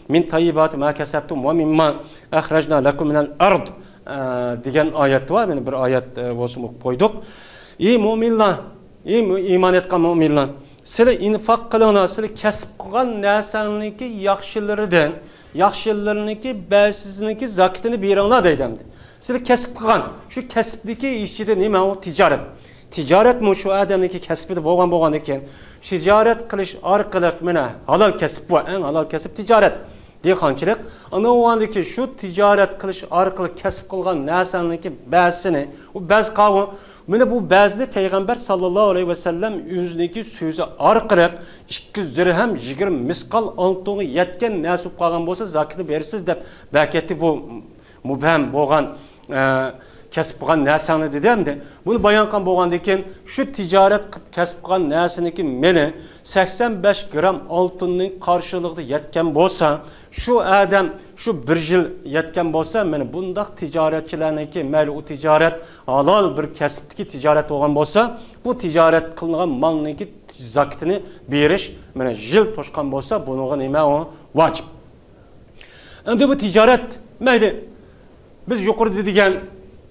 مىن تەييىباتى ما كەسەبتۇم ۋە مىمما ئەخرەجنا لەكۇم مىنەل ئەرد، ئە، دېگەن ئايەت بار. مانا بىر ئايەت، ئە، بولسىمۇ ئوقۇپ قويدۇق. ئى مۆمىنلار، ئى مۆ-، ئىمان ئېيتقان مۆمىنلار، سىلەر ئىنفاق قىلىڭلار، سىلەر كەسىپ قىلغان نەرسەڭنىڭكى ياخشىلىرىدىن، ياخشىلىرىنىڭكى بەزىسىنىڭكى زاكىتىنى بېرىڭلار دەيدۇ ئەمدى. سىلەر كەسىپ قىلغان، شۇ كەسىپنىڭكى ئىچىدە نېمە ئۇ؟ تىجارەت. تىجارەتمۇ شۇ ئادەمنىڭكى كەسپىدە بولغان بولغاندىكىن، تىجارەت قىلىش ئارقىلىق، مانا، ھالال كەسىپ بۇ، ئەڭ ھالال كەسىپ تىجارەت، دېھقانچىلىق. ئانا بولغاندىكىن شۇ تىجارەت قىلىش ئارقىلىق كەسىپ قىلغان نەرسەڭنىڭكى بەزىسىنى، ئۇ بەز قاۋۇ، مانا بۇ بەزىنى پەيغەمبەر ساللاللاھۇ ئەلەيھى ۋەسەللەم ئۆزىنىڭكى سۆزى ئارقىلىق ئىككى يۈز دىرھەم يىگىرمە مىسقال ئالتۇنغا يەتكەن نەرسە بولۇپ قالغان بولسا، زاكىتىنى بېرىسىز دەپ بەركەتتى بۇ مۇبھەم بولغان، ئە، كەسىپ قىلغان نەرسەڭنى دېدى ئەمدى. بۇنى بايان قىلغان بولغاندىن كېيىن، شۇ تىجارەت قىلىپ كەسىپ قىلغان نەرسىنىڭكى مېلى سەكسەن بەش گرام ئالتۇننىڭ قارشىلىقىدا يەتكەن بولسا، شۇ ئادەم شۇ بىر يىل يەتكەن بولسا، مانا بۇنداق تىجارەتچىلەرنىڭكى، مەيلى ئۇ تىجارەت ھالال بىر كەسىپتىكى تىجارەت بولغان بولسا، بۇ تىجارەت قىلىنغان مالنىڭكى زاكىتىنى بېرىش، مانا يىل توشقان بولسا، بۇنىڭغا نېمە ئۇ؟ ۋاجىپ. ئەمدى بۇ تىجارەت، مەيلى، بىز يۇقىرىدا دېگەن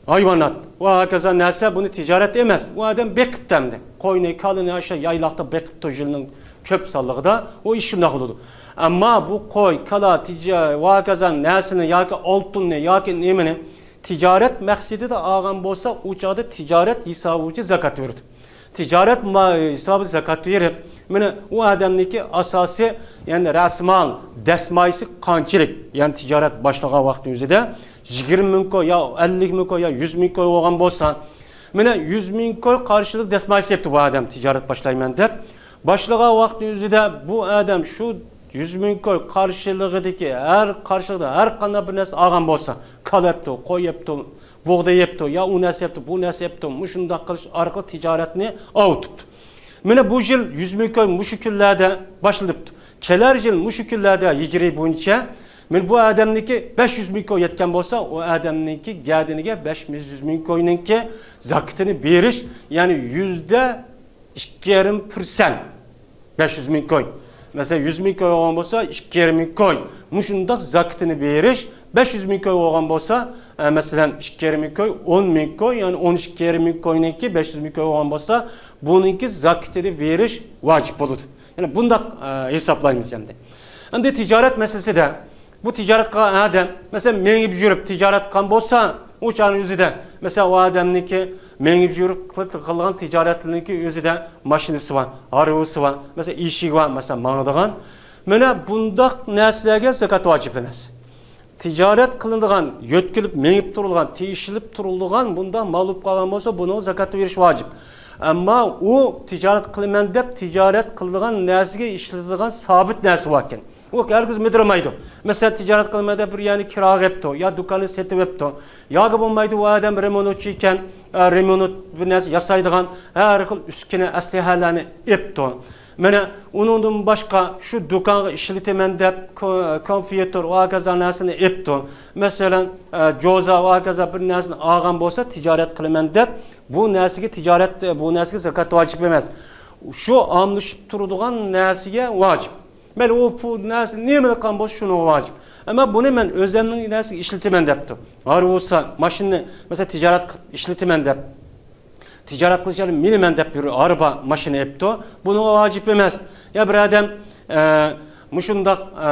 ھايۋانات ۋە ھاكازا نەرسە بۇنى تىجارەت ئەمەس. ئۇ ئادەم بېقىپتۇ ئەمدى. قوينى، كالىنى ئاشۇ يايلاقتا بېقىپتۇ يىلنىڭ كۆپ سانلىقىدا. ئۇ ئىش شۇنداق بولىدۇ. ئەمما بۇ قوي، كالا، تىجا-، ۋە ھاكازا نەرسىنى ياكى ئالتۇننى ياكى نېمىنى تىجارەت مەقسىتىدە ئالغان بولسا، ئۇ چاغدا تىجارەت ھېسابى بويىچە زاكات بېرىدۇ. تىجارەت ما-، ھېسابى زاكات بېرىپ، مانا ئۇ ئادەمنىڭكى ئاساسىي، يەنى رەسمال، دەسمايىسى قانچىلىك؟ يەنى تىجارەت باشلىغان ۋاقىتنىڭ ئۆزىدە يىگىرمە مىڭ كوي يا ئەللىك مىڭ كوي يا يۈز مىڭ كوي بولغان بولسا، مانا يۈز مىڭ كوي قارشىلىق دەسمايىسى يەپتۇ بۇ ئادەم تىجارەت باشلايمەن دەپ. باشلىغان ۋاقىتنىڭ ئۆزىدە بۇ ئادەم شۇ يۈز مىڭ كوي قارشىلىقىدىكى ھەر قارشىلىقتا ھەر قانداق بىر نەرسە ئالغان بولسا، كالا يەپتۇ، قوي يەپتۇ، بۇغداي يەپتۇ، يا ئۇ نەرسە يەپتۇ، بۇ نەرسە يەپتۇ، مۇشۇنداق قىلىش ئارقىلىق تىجارەتنى ئاۋۇتۇپتۇ. مانا بۇ يىل يۈز مىڭ كوي مۇشۇ كۈنلەردە باشلىنىپتۇ. كېلەر يىل مۇشۇ كۈنلەردە ھىجرىي بويىچە، مانا بۇ ئادەمنىڭكى بەش يۈز مىڭ كوي يەتكەن بولسا، ئۇ ئادەمنىڭكى گەدىنىگە بەش يۈز مىڭ كوينىڭكى زاكىتىنى بېرىش، يەنى يۈزدە ئىككى يېرىم پىرسەنت، بەش يۈز مىڭ كوي. مەسىلەن، يۈز مىڭ كوي بولغان بولسا، ئىككى يېرىم مىڭ كوي. مۇشۇنداق زاكىتىنى بېرىش، بەش يۈز مىڭ كوي بولغان بولسا، ئە، مەسىلەن، ئىككى يېرىم مىڭ كوي، ئون مىڭ كوي، يەنى ئون ئىككى يېرىم مىڭ كوينىڭكى بەش يۈز مىڭ كوي بولغان بولسا، بۇنىڭكى زاكىتىنى بېرىش ۋاجىپ بولىدۇ. يەنى بۇنداق، ئە، ھېسابلايمىز ئەمدى. ئەمدى تىجارەت مەسىلىسىدە، بۇ تىجارەت قىلغان ئادەم، مەسىلەن، مېڭىپ يۈرۈپ تىجارەت قىلغان بولسا، ئۇ چاغنىڭ ئۆزىدە، مەسىلەن، ئۇ ئادەمنىڭكى، مېڭىپ يۈرۈپ قىلىدىغان تىجارەتلىرىنىڭكى ئۆزىدە ماشىنىسى بار، ھارۋىسى بار، مەسىلەن، ئېشىكى بار، مەسىلەن، ماڭىدىغان. مانا بۇنداق نەرسىلەرگە زاكات ۋاجىپ ئەمەس. تىجارەت قىلىنىدىغان، يۆتكىلىپ مېڭىپ تۇرۇلغان، تېشىلىپ تۇرۇلىدىغان بۇنداق مال بولۇپ قالغان بولسا، بۇنىڭغا زاكات بېرىش ۋاجىپ. ئەمما ئۇ تىجارەت قىلىمەن دەپ تىجارەت قىلىدىغان نەرسىگە ئىشلىتىدىغان سابىت نەرسە باركەن، ئۇ ھەرگىز مىدىرمايدۇ. مەسىلەن، تىجارەت قىلىمەن دەپ بىر يەرنى كىراغا ئېپتۇ، يا دۇكاننى سېتىۋېپتۇ، ياكى بولمايدۇ، ئۇ ئادەم رېمونتچى ئىكەن، ئە، رېمونت بىر نەرسە ياسايدىغان ھەر خىل ئۈسكۈنە، ئەسلىھەلەرنى ئېپتۇ. مانا ئۇنىڭدىن باشقا شۇ دۇكانغا ئىشلىتىمەن دەپ كو-، كومپيۇتېر ۋە ھاكازا نەرسىنى ئېپتۇ. مەسىلەن، ئە، جوزا ۋە ھاكازا بىر نەرسىنى ئالغان بولسا، تىجارەت قىلىمەن دەپ، بۇ نەرسىگە تىجارەت، بۇ نەرسىگە زاكات ۋاجىپ ئەمەس. شۇ ئالمىشىپ تۇرىدىغان نەرسىگە ۋاجىپ. مەيلى، ئۇ پۇل نەرسە نېمىلىك قىلغان بولسا، شۇنىڭغا ۋاجىپ. ئەمما بۇنى مەن ئۆزۈمنىڭ نەرسىگە ئىشلىتىمەن دەپتۇ. ھارۋىسى، ماشىنىنى، مەسىلەن، تىجارەت قىلىپ ئىشلىتىمەن دەپ، تىجارەت قىلىش ئۈچۈن مىنىمەن دەپ بىر ئاربا، ماشىنا ئېپتۇ. بۇنىڭغا ۋاجىپ ئەمەس. يا بىر ئادەم، ئە، مۇشۇنداق، ئە،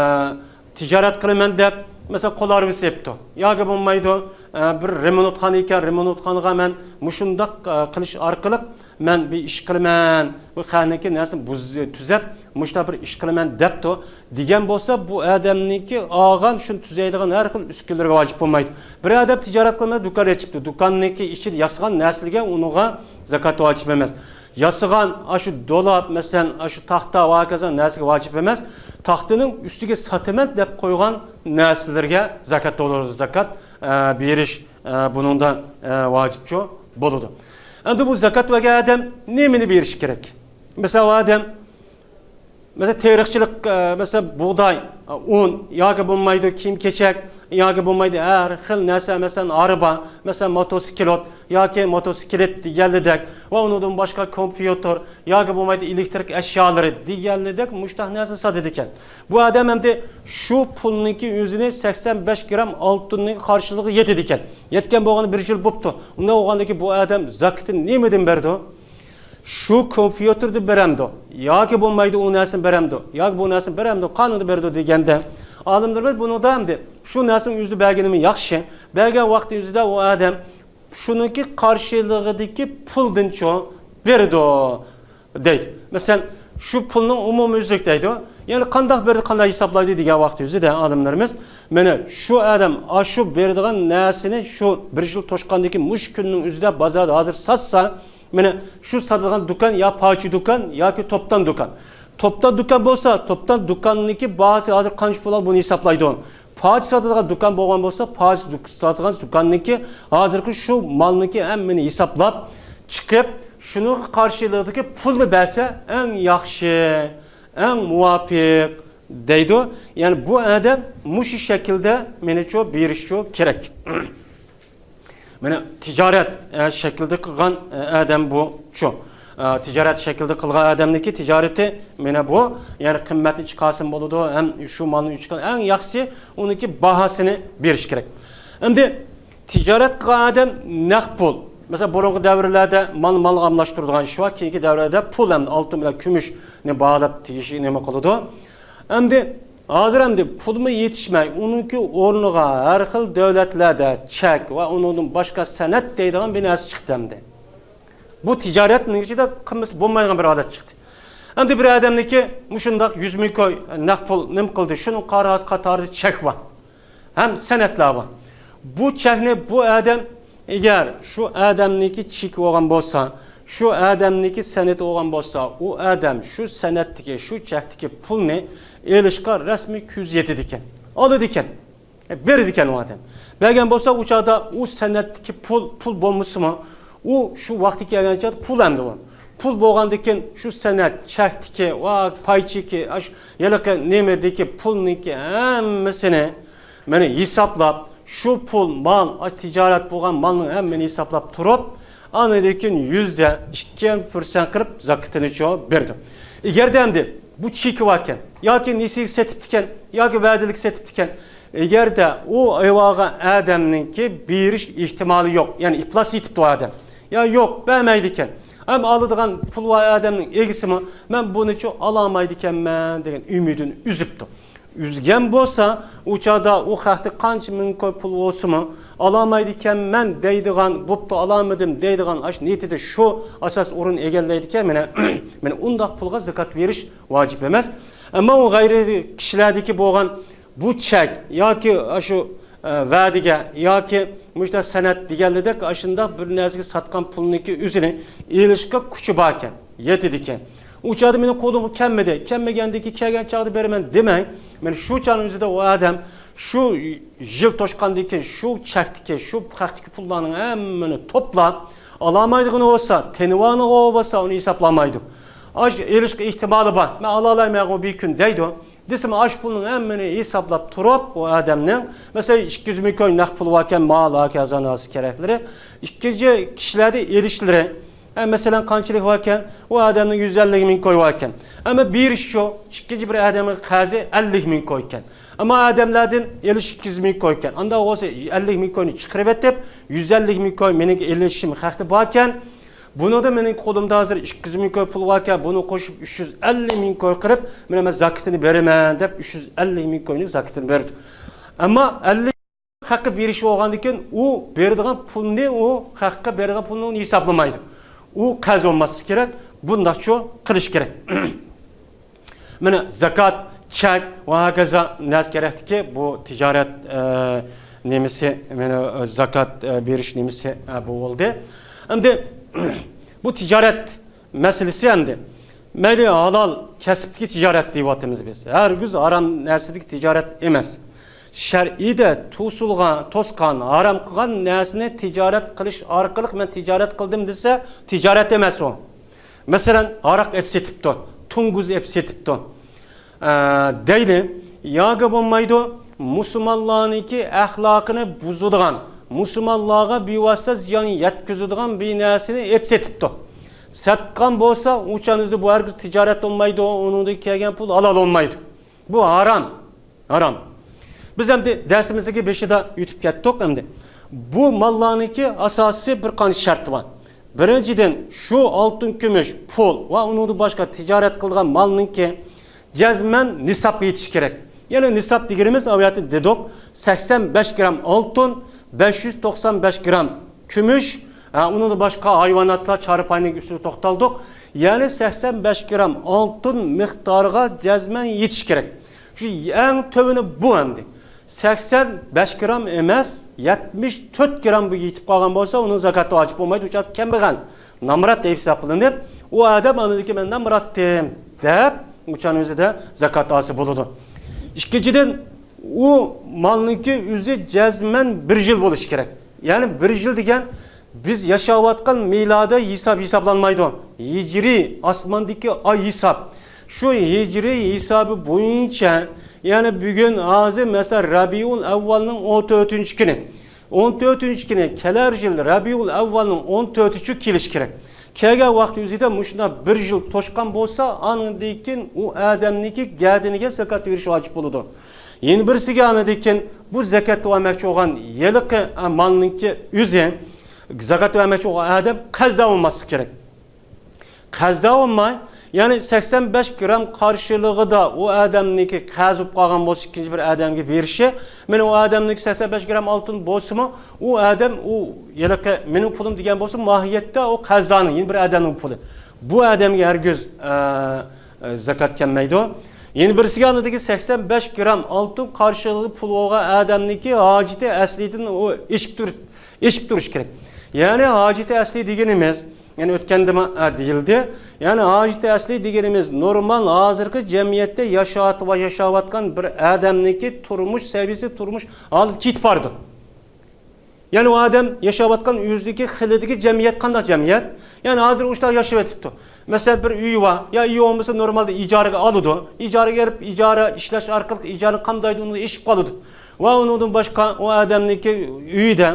تىجارەت قىلىمەن دەپ، مەسىلەن، قول ھارۋىسى ئېپتۇ. ياكى بولمايدۇ، ئە، بىر رېمونتخانا ئىكەن، رېمونتخانىغا مەن مۇشۇنداق، ئە، قىلىش ئارقىلىق مەن بىر ئىش قىلىمەن، بۇ خەقنىڭكى نەرسىنى بۇز-، تۈزەپ، مۇشۇنداق بىر ئىش قىلىمەن دەپتۇ، دېگەن بولسا، بۇ ئادەمنىڭكى ئالغان شۇنى تۈزەيدىغان ھەر خىل ئۈسكۈنىلىرىگە ۋاجىپ بولمايدۇ. بىر ئادەم تىجارەت قىلىمەن، دۇكان ئېچىپتۇ، دۇكاننىڭكى ئىچىدە ياسىغان نەرسىلىرىگە ئۇنىڭغا زاكات ۋاجىپ ئەمەس. ياسىغان ئاشۇ دولاپ، مەسىلەن، ئاشۇ تاختا ۋە ھاكازا نەرسىگە ۋاجىپ ئەمەس. تاختىنىڭ ئۈستىگە ساتىمەن دەپ قويغان نەرسىلىرىگە زاكات بولىدۇ، زاكات، ئە، بېرىش، ئە، بۇنىڭدا، ئە، ۋاجىپچۇ بولىدۇ. ئەمدى بۇ زاكات بەرگەن ئادەم نېمىنى بېرىشى كېرەك؟ مىسال، ئادەم، مەسىلەن، تېرىقچىلىق، ئە، مەسىلەن، بۇغداي، ئە، ئۇن ياكى بولمايدۇ كىيىم-كېچەك ياكى بولمايدۇ ھەر خىل نەرسە، مەسىلەن، ئاربا، مەسىلەن، موتوسىكلوت ياكى موتوسىكلىت دېگەنلىدەك ۋە ئۇنىڭدىن باشقا كومپيۇتېر ياكى بولمايدۇ ئېلېكتىرىك ئەشيالىرى دېگەنلىدەك مۇشتاق نەرسىنى ساتىدىكەن. بۇ ئادەم ئەمدى شۇ پۇلنىڭكى ئۆزىنى سەكسەن بەش گرام ئالتۇننىڭ قارشىلىقىغا يېتىدىكەن. يەتكەن بولغىنى بىر يىل بوپتۇ. ئۇنداق بولغاندىكىن بۇ ئادەم زاكىتىنى نېمىدىن بېرىدۇ؟ شۇ كومپيۇتېردىن بېرەمدۇ؟ ياكى بولمايدۇ، ئۇ نەرسىنى بېرەمدۇ؟ ياكى بۇ نەرسىنى بېرەمدۇ؟ قانىدىن بېرىدۇ دېگەندە، ئالىملىرىمىز بۇنىڭدا ئەمدى شۇ نەرسىنى ئۆزى بەرگىنىمۇ ياخشى. بەرگەن ۋاقتى ئۆزىدە ئۇ ئادەم شۇنىڭكى قارشىلىقىدىكى پۇلدىنچۇ بېرىدۇ دەيدۇ. مەسىلەن، شۇ پۇلنىڭ ئومۇميۈزلۈك دەيدۇ. يەنى قانداق بېرىدۇ، قانداق ھېسابلايدۇ دېگەن ۋاقتى ئۆزىدە ئالىملىرىمىز، مانا شۇ ئادەم ئاشۇ بېرىدىغان نەرسىنى شۇ بىر يىل توشقاندىكى مۇشۇ كۈننىڭ ئۆزىدە بازاردا ھازىر ساتسا، مانا شۇ ساتىدىغان دۇكان يا پارچە دۇكان ياكى توپتان دۇكان. توپتان دۇكان بولسا، توپتان دۇكاننىڭكى باھاسى ھازىر قانچە پۇل بۇنى ھېسابلايدۇ. پارچە ساتىدىغان دۇكان بولغان بولسا، پارچە دۇك-، ساتىدىغان دۇكاننىڭكى ھازىرقى شۇ مالنىڭكى ھەممىنى ھېسابلاپ چىقىپ، شۇنىڭغا قارشىلىقىدىكى پۇلنى بەرسە ئەڭ ياخشى، ئەڭ مۇۋاپىق دەيدۇ. يەنى بۇ ئادەم مۇشۇ شەكىلدە مېنىچۇ بېرىشچۇ كېرەك. مانا تىجارەت، ئە، شەكلىدە قىلغان، ئە، ئادەم بۇچۇ. ئە، تىجارەت شەكلىدە قىلغان ئادەمنىڭكى تىجارىتى مانا بۇ. يەنى قىممەتنى چىقارسىمۇ بولىدۇ، ھەم شۇ مالنى چىقار-، ئەڭ ياخشىسى ئۇنىڭكى باھاسىنى بېرىش كېرەك. ئەمدى تىجارەت قىلغان ئادەم نەق پۇل. مەسىلەن، بۇرۇنقى دەۋرلەردە مال مالغا ئالماشتۇرىدىغان ئىش بار، كېيىنكى دەۋرلەردە پۇل ھەم ئالتۇن بىلەن كۈمۈشنى باھالاپ تېگىشى نېمە قىلىدۇ. ئەمدى ھازىر ئەمدى پۇلمۇ يېتىشمەي، ئۇنىڭكى ئورنىغا ھەر خىل دۆلەتلەردە چەك ۋە ئۇنىڭدىن باشقا سەنەت دەيدىغان بىر نەرسە چىقتى ئەمدى. بۇ تىجارەتنىڭ ئىچىدە قىلمىسا بولمايدىغان بىر ھالەت چىقتى. ئەمدى بىر ئادەمنىڭكى مۇشۇنداق يۈز مىڭ كوي نەق پۇل نېمە قىلدى، شۇنىڭ قارا-، قاتارىدا چەك بار. ھەم سەنەتلەر بار. بۇ چەكنى بۇ ئادەم، ئەگەر شۇ ئادەمنىڭكى چېكى بولغان بولسا، شۇ ئادەمنىڭكى سەنىتى بولغان بولسا، ئۇ ئادەم شۇ سەنەتتىكى، شۇ چەكتىكى پۇلنى ئېلىشقا رەسمىي كۆزى يېتىدىكەن، ئالىدىكەن، بېرىدىكەن ئۇ ئادەم. بەرگەن بولسا، ئۇ چاغدا ئۇ سەنەتتىكى پۇل، پۇل بولمىسىمۇ، ئۇ شۇ ۋاقتى كەلگەن چاغدا پۇل ئەمدى ئۇ. پۇل بولغاندىكىن شۇ سەنەت، چەكتىكى ۋە پاي چېكى، ئاشۇ ھېلىقى نېمىدىكى پۇلنىڭكى ھەممىسىنى مانا ھېسابلاپ، شۇ پۇل، مال، تىجارەت بولغان مالنىڭ ھەممىنى ھېسابلاپ تۇرۇپ، ئاندىن كېيىن يۈزدە ئىككى پىرسەنت قىلىپ زاكىتىنىچۇ بېرىدۇ. ئەگەردە ئەمدى بۇ چېكى باركەن، ياكى نېسىگە سېتىپتىكەن، ياكى ۋەدىلىك سېتىپتىكەن، ئەگەردە ئۇ ئېۋالغان ئادەمنىڭكى بېرىش ئېھتىمالى يوق، يەنى ئىپلاس يېتىپتۇ ئادەم، يا يوق، بەرمەيدىكەن، ھەم ئالىدىغان پۇل بار ئادەمنىڭ ئىگىسىمۇ، مەن بۇنىچۇ ئالالمايدىكەنمەن دېگەن ئۈمىدىنى ئۈزۈپتۇ. ئۈزگەن بولسا، ئۇ چاغدا ئۇ خەقتە قانچە مىڭ كوي پۇل بولسىمۇ، ئالالمايدىكەنمەن دەيدىغان، بوپتۇ، ئالالمىدىم دەيدىغان ئاش نىيىتىدە شۇ ئاساس ئورۇن ئىگىلەيدىكەن، مانا، مانا ئۇنداق پۇلغا زاكات بېرىش ۋاجىپ ئەمەس. ئەمما ئۇ غەيرىي كىشىلەردىكى بولغان بۇ چەك ياكى شۇ، ئە، ۋەدىگە ياكى مۇشۇنداق سەنەت دېگەنلىدەك ئاشۇنداق بىر نەرسىگە ساتقان پۇلنىڭكى ئۆزىنى ئېلىشقا كۈچى باركەن، يېتىدىكەن. ئۇ چاغدا مېنىڭ قولۇمغا كەلمىدى، كەلمىگەندىكى كەلگەن چاغدا بېرىمەن دېمەي، مانا شۇ چاغنىڭ ئۆزىدە ئۇ ئادەم شۇ يىل توشقاندىن كېيىن شۇ چەكتىكى، شۇ خەقتىكى پۇللارنىڭ ھەممىنى توپلاپ، ئالالمايدىغىنى بولسا، تېنىۋالغىنى بولسا، ئۇنى ھېسابلانمايدۇ. ئاش ئېلىشقا ئېھتىمالى بار، مەن ئالالايمەنغۇ بىر كۈن دەيدۇ. دېسىمۇ، ئاشۇ پۇلنىڭ ھەممىنى ھېسابلاپ تۇرۇپ، ئۇ ئادەمنىڭ، مەسىلەن، ئىككى يۈز مىڭ كوي نەق پۇل باركەن، مال، ھاكازا نەرسە كېرەكلىرى، ئىككىنچى كىشىلەردە ئېلىشلىرى، ھە، مەسىلەن، قانچىلىك باركەن؟ ئۇ ئادەمنىڭ يۈز ئەللىك مىڭ كوي باركەن. ئەمما بېرىشچۇ، ئىككىنچى بىر ئادەمگە قەرزى ئەللىك مىڭ كوي ئىكەن. ئەمما ئادەملەردىن ئېلىش ئىككى يۈز مىڭ كوي ئىكەن. ئاندا بولسا ئەللىك مىڭ كوينى چىقىرىۋېتىپ، يۈز ئەللىك مىڭ كوي مېنىڭ ئېلىشىم ھەققى باركەن. بۇنىڭدا مېنىڭ قولۇمدا ھازىر ئىككى يۈز مىڭ كوي پۇل باركەن، بۇنى قوشۇپ ئۈچ يۈز ئەللىك مىڭ كوي قىلىپ، مانا مەن زاكىتىنى بېرىمەن دەپ، ئۈچ يۈز ئەللىك مىڭ كوينىڭ زاكىتىنى بېرىدۇ. ئەمما ئەللىك ھەققى بېرىشى بولغاندىن كېيىن، ئۇ بېرىدىغان پۇلنى، ئۇ ھەققە بېرىدىغان پۇلنى ئۇنى ھېسابلىمايدۇ. ئۇ قەرز بولماسلىقى كېرەك، بۇنداقچۇ قىلىش كېرەك. مانا زاكات، چەك ۋە ھاكازا نەرسە كېرەكتىكى بۇ تىجارەت، ئە، نېمىسى، مانا، ئە، زاكات، ئە، بېرىش نېمىسى، ئە، بۇ بولدى. ئەمدى بۇ تىجارەت مەسىلىسى ئەمدى. مەيلى ھالال كەسىپتىكى تىجارەت دەيۋاتىمىز بىز. ھەرگىز ھارام نەرسىدىكى تىجارەت ئەمەس. شەرئىدە توسۇلغان، توسقان، ھارام قىلغان نەرسىنى تىجارەت قىلىش ئارقىلىق مەن تىجارەت قىلدىم دېسە، تىجارەت ئەمەس ئۇ. مەسىلەن، ھاراق ئېلىپ سېتىپتۇ، توڭگۇز ئېلىپ سېتىپتۇ، ئە، دەيلى. ياكى بولمايدۇ، مۇسۇلمانلارنىڭكى ئەخلاقىنى بۇزىدىغان، مۇسۇلمانلارغا بىۋاسىتە زىيان يەتكۈزىدىغان بىر نەرسىنى ئېلىپ سېتىپتۇ. ساتقان بولسا، ئۇ چاغنىڭدا بۇ ھەرگىز تىجارەت بولمايدۇ، ئۇنىڭدىن كەلگەن پۇل ھالال بولمايدۇ. بۇ ھارام. ھارام. بىز ئەمدى دەرسىمىزدىكى بېشىدا ئۆتۈپ كەتتۇق ئەمدى. بۇ ماللارنىڭكى ئاساسىي بىر قانچە شەرتى بار. بىرىنچىدىن، شۇ ئالتۇن، كۈمۈش، پۇل ۋە ئۇنىڭدىن باشقا تىجارەت قىلىدىغان مالنىڭكى جەزمەن نىسابقا يېتىشى كېرەك. يەنى نىساب دېگىنىمىز، ئاۋۇ يەردە دېدۇق، سەكسەن بەش گرام ئالتۇن، بەش يۈز توقسان بەش گرام كۈمۈش، ھە، ئۇنىڭدىن باشقا ھايۋاناتلار، چارپاينىڭ ئۈستىدە توختالدۇق. يەنى سەكسەن بەش گرام ئالتۇن مىقدارىغا جەزمەن يېتىشى كېرەك. شۇ ئەڭ تۆۋىنى بۇ ئەمدى. سەكسەن بەش گرام ئەمەس، يەتمىش تۆت گرام بۇ يېتىپ قالغان بولسا، ئۇنىڭ زاكاتى ۋاجىپ بولمايدۇ. ئۇ چاغدا كەمبەغەل، نامرات دەپ ھېسابلىنىپ، ئۇ ئادەم ئاندىن كېيىن مەن نامراتتىم دەپ، ئۇ چاغنىڭ ئۆزىدە زاكات ئالسا بولىدۇ. ئىككىنچىدىن، ئۇ مالنىڭكى ئۆزى جەزمەن بىر يىل بولۇشى كېرەك. يەنى بىر يىل دېگەن بىز ياشاۋاتقان مىلادىي ھېساب ھېسابلانمايدۇ. ھىجرىي ئاسماندىكى ئاي ھېساب. شۇ ھىجرىي ھېسابى بويىچە، يەنى بۈگۈن ھازىر مەسىلەن رەبىئۇل ئەۋۋەلنىڭ ئون تۆتىنچى كۈنى. ئون تۆتىنچى كۈنى كېلەر يىل رەبىئۇل ئەۋۋەلنىڭ ئون تۆتىنچى كېلىشى كېرەك. كەلگەن ۋاقتى ئۆزىدە مۇشۇنداق بىر يىل توشقان بولسا، ئانىڭدىن كېيىن ئۇ ئادەمنىڭكى گەدىنىگە زاكات بېرىش ۋاجىپ بولىدۇ. يەنە بىرسىگە ئانىڭدىن كېيىن بۇ زاكات بەرمەكچى بولغان ھېلىقى مالنىڭكى ئۆزى، زاكات بەرمەكچى بولغان ئادەم قەرزدار بولماسلىقى كېرەك. قەرزدار بولماي، يەنى سەكسەن بەش گرام قارشىلىقىدا ئۇ ئادەمنىڭكى قەرز بولۇپ قالغان بولسا ئىككىنچى بىر ئادەمگە بېرىشى، مانا ئۇ ئادەمنىڭكى سەكسەن بەش گرام ئالتۇن بولسىمۇ، ئۇ ئادەم ئۇ ھېلىقى مېنىڭ پۇلۇم دېگەن بولسا، ماھىيەتتە ئۇ قەرزدارنىڭ، يەنە بىر ئادەمنىڭ پۇلى. بۇ ئادەمگە ھەرگىز، ئە، ئە، زاكات كەلمەيدۇ. يەنە بىرسىگە ئاندىكى سەكسەن بەش گرام ئالتۇن قارشىلىقىدا پۇل بولغان ئادەمنىڭكى ھاجىتى ئەسلىدىن ئۇ ئېشىپ تۇر-، ئېشىپ تۇرۇشى كېرەك. يەنى ھاجىتى ئەسلى دېگىنىمىز، يەنى ئۆتكەندىمۇ، ئە، دېيىلدى. يەنى ھاجىتى ئەسلى دېگىنىمىز نورمال ھازىرقى جەمئىيەتتە ياشاۋات-، ياشاۋاتقان بىر ئادەمنىڭكى تۇرمۇش سەۋىيەسى، تۇرمۇش ھالىتى كېتىپ بارىدۇ. يەنى ئۇ ئادەم ياشاۋاتقان ئۆزىدىكى خىلىدىكى جەمئىيەت قانداق جەمئىيەت؟ يەنى ھازىر ئۇشۇنداق ياشاۋېتىپتۇ. مەسىلەن، بىر ئۆيى بار، يا ئۆيى بولمىسا نورمالدا ئىجارىگە ئالىدۇ. ئىجارىگە ئېلىپ، ئىجارە ئىشلەش ئارقىلىق ئىجارە قامدايدۇ، ئۇنى ئېشىپ قالىدۇ. ۋە ئۇنىڭدىن باشقا ئۇ ئادەمنىڭكى ئۆيىدە،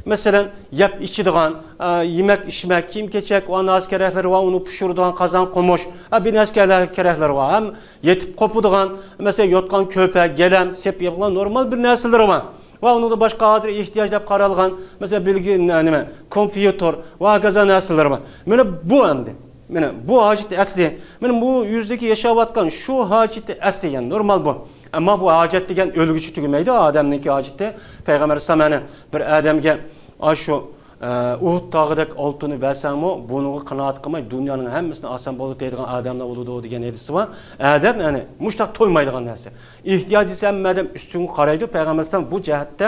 مەسىلەن، يەپ ئىچىدىغان، ئە، يېمەك ئىچمەك، كىيىم كېچەك ۋە نەرسە كېرەكلىرى ۋە ئۇنى پىشۇرىدىغان قازان قومۇچ، ئە، بىر نەرسە كېرەكلىرى بار. ھەم يېتىپ قوپىدىغان، مەسىلەن، يوتقان كۆرپە، گىلەم، سېپىق نورمال بىر نەرسىلىرى بار. ۋە ئۇنىڭدىن باشقا ھازىر ئېھتىياج دەپ قارالغان، مەسىلەن، بىلگى-، نېمە، كومپيۇتېر ۋە ھاكازا نەرسىلەر بار. مانا بۇ ئەمدى. مانا بۇ ھاجىتى ئەسلى. مانا بۇ يۈزدىكى ياشاۋاتقان شۇ ھاجىتى ئەسلى، يەنى نورمال بۇ. ئەمما بۇ ھاجەت دېگەن ئۆلگۈچە تۈگىمەيدۇ ئادەمنىڭكى ھاجىتى. پەيغەمبەر ئەلەيھىسسالام، يەنى بىر ئادەمگە ئاشۇ، ئە، ئۇھۇد تاغىدەك ئالتۇننى بەرسەڭمۇ، بۇنىڭغا قانائەت قىلماي، دۇنيانىڭ ھەممىسىنى ئالسام بولىدۇ دەيدىغان ئادەملەر بولىدۇ دېگەن ھەدىسى بار. ئادەم، يەنى، مۇشتاق تويمايدىغان نەرسە. ئېھتىياج دېسە ھەممە ئادەم ئۈستۈنگە قارايدۇ. پەيغەمبەر ئەلەيھىسسالام بۇ جەھەتتە،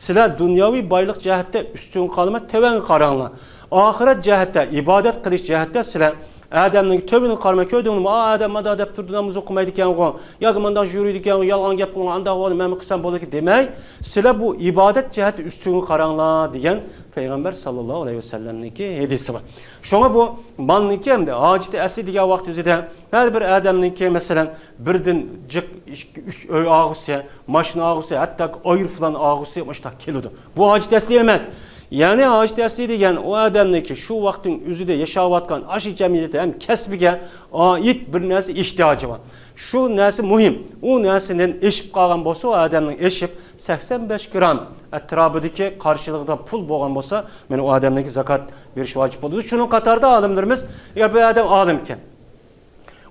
سىلەر دۇنياۋى بايلىق جەھەتتە ئۈستۈنگە قارىماي، تۆۋەنگە قاراڭلار. ئاخىرەت جەھەتتە، ئىبادەت قىلىش جەھەتتە سىلەر ئادەمنىڭ تۆۋىنىگە قارىماي، كۆردۈڭمۇ، ئا، ئادەم مانداق دەپ تۇرىدۇ، ناماز ئوقۇمايدىكەنغۇ، ياكى مانداق يۈرىدىكەنغۇ، يالغان گەپ قىلغان، ئانداق بولدى، مەنمۇ قىلسام بولىدىكەن دېمەي، سىلەر بۇ ئىبادەت جەھەتتە ئۈستۈنگە قاراڭلار دېگەن پەيغەمبەر ساللاللاھۇ ئەلەيھى ۋەسەللەمنىڭكى ھەدىسى بار. شۇڭا بۇ مالنىڭكى ئەمدى ھاجىتى ئەسلى دېگەن ۋاقىت ئۆزىدە ھەر بىر ئادەمنىڭكى، مەسىلەن، بىردىن جىق ئىككى، ئۈچ ئۆي ئالغۇسى، ماشىنا ئالغۇسى، ھەتتاكى ئايروپىلان ئالغۇسى مۇشۇنداق كېلىدۇ. بۇ ھاجىتى ئەسلى ئەمەس. يەنى ھاجىتى ئەسلى دېگەن ئۇ ئادەمنىڭكى شۇ ۋاقىتنىڭ ئۆزىدە ياشاۋاتقان ئاشۇ جەمئىيەتتە ھەم كەسپىگە ئائىت بىر نەرسە ئېھتىياجى بار. شۇ نەرسە مۇھىم. ئۇ نەرسىدىن ئېشىپ قالغان بولسا، ئۇ ئادەمنىڭ ئېشىپ سەكسەن بەش گرام ئەتراپىدىكى قارشىلىقىدا پۇل بولغان بولسا، مانا ئۇ ئادەمنىڭكى زاكات بېرىش ۋاجىپ بولىدۇ. شۇنىڭ قاتارىدا ئالىملىرىمىز، ئەگەر بىر ئادەم ئالىمكەن،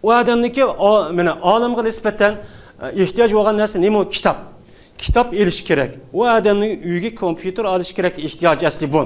ئۇ ئادەمنىڭكى ئا-، مانا ئالىمغا نىسبەتەن، ئە، ئېھتىياج بولغان نەرسە نېمە؟ كىتاب. كىتاب ئېلىش كېرەك. ئۇ ئادەمنىڭ ئۆيىگە كومپيۇتېر ئېلىش كېرەك، ئېھتىياج ئەسلى بۇ.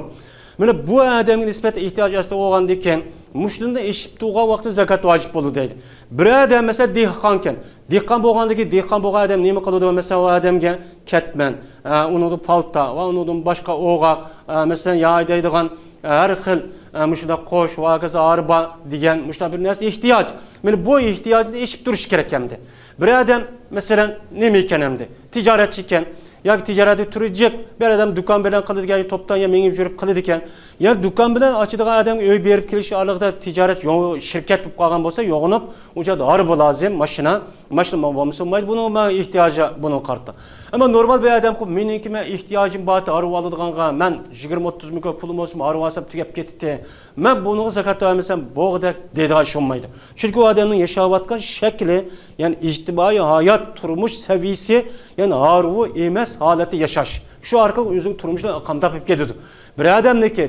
مانا بۇ ئادەمگە نىسبەتەن ئېھتىياج ئەسلى بولغاندىكىن، مۇشۇندىن ئېشىپ تۇرغان ۋاقتىدا زاكات ۋاجىپ بولىدۇ دەيدۇ. بىر ئادەم، مەسىلەن، دېھقانكەن. دېھقان بولغاندىكىن، دېھقان بولغان ئادەم نېمە قىلىدۇ؟ مەسىلەن، ئۇ ئادەمگە كەتمەن، ئە، ئۇنىڭدىن پالتا ۋە ئۇنىڭدىن باشقا ئوغاق، ئە، مەسىلەن، ياي دەيدىغان، ئە، ھەر خىل، ئە، مۇشۇنداق قوش ۋە ھاكازا ھارۋا دېگەن مۇشۇنداق بىر نەرسە ئېھتىياج. مانا بۇ ئېھتىياجنى ئېشىپ تۇرۇش كېرەك ئەمدى. بىر ئادەم، مەسىلەن، نېمە ئىكەن ئەمدى؟ تىجارەتچى ئىكەن. ياكى تىجارەتتە تۇرۇجىق، بىر ئادەم دۇكان بىلەن قىلىدىكەن، يا توپتان يا مېڭىپ يۈرۈپ قىلىدىكەن. يا دۇكان بىلەن ئاچىدىغان ئادەمگە ئۆي بېرىپ كېلىش ئارىلىقىدا تىجارەت يو-، شىركەت بولۇپ قالغان بولسا، يوغىنىپ، ئۇ جايدا ھارۋا لازىم، ماشىنا، ماشىنا بولمىسا بولمايدۇ. بۇنىڭ ماڭا ئېھتىياجى، بۇنىڭغا قارىتا. ئەمما نورمال بىر ئادەمكۇ، مېنىڭكى، مەن ئېھتىياجىم بار، ھارۋا ئالىدىغانغا، مەن يىگىرمە ئوتتۇز مىڭ كوي پۇلۇم بولسىمۇ، ھارۋا ئالسام تۈگەپ كېتىتتى. مەن بۇنىڭغا زاكات بەرمىسەم بولغۇدەك دەيدىغان ئىش بولمايدۇ. چۈنكى ئۇ ئادەمنىڭ ياشاۋاتقان شەكلى، يەنى ئىجتىمائىي ھايات، تۇرمۇش سەۋىيىسى، يەنى ھارۋا ئەمەس ھالەتتە ياشاش. شۇ ئارقىلىق ئۆزىنىڭ تۇرمۇشىنى قامداپ كېتىدۇ. بىر ئادەمنىڭكى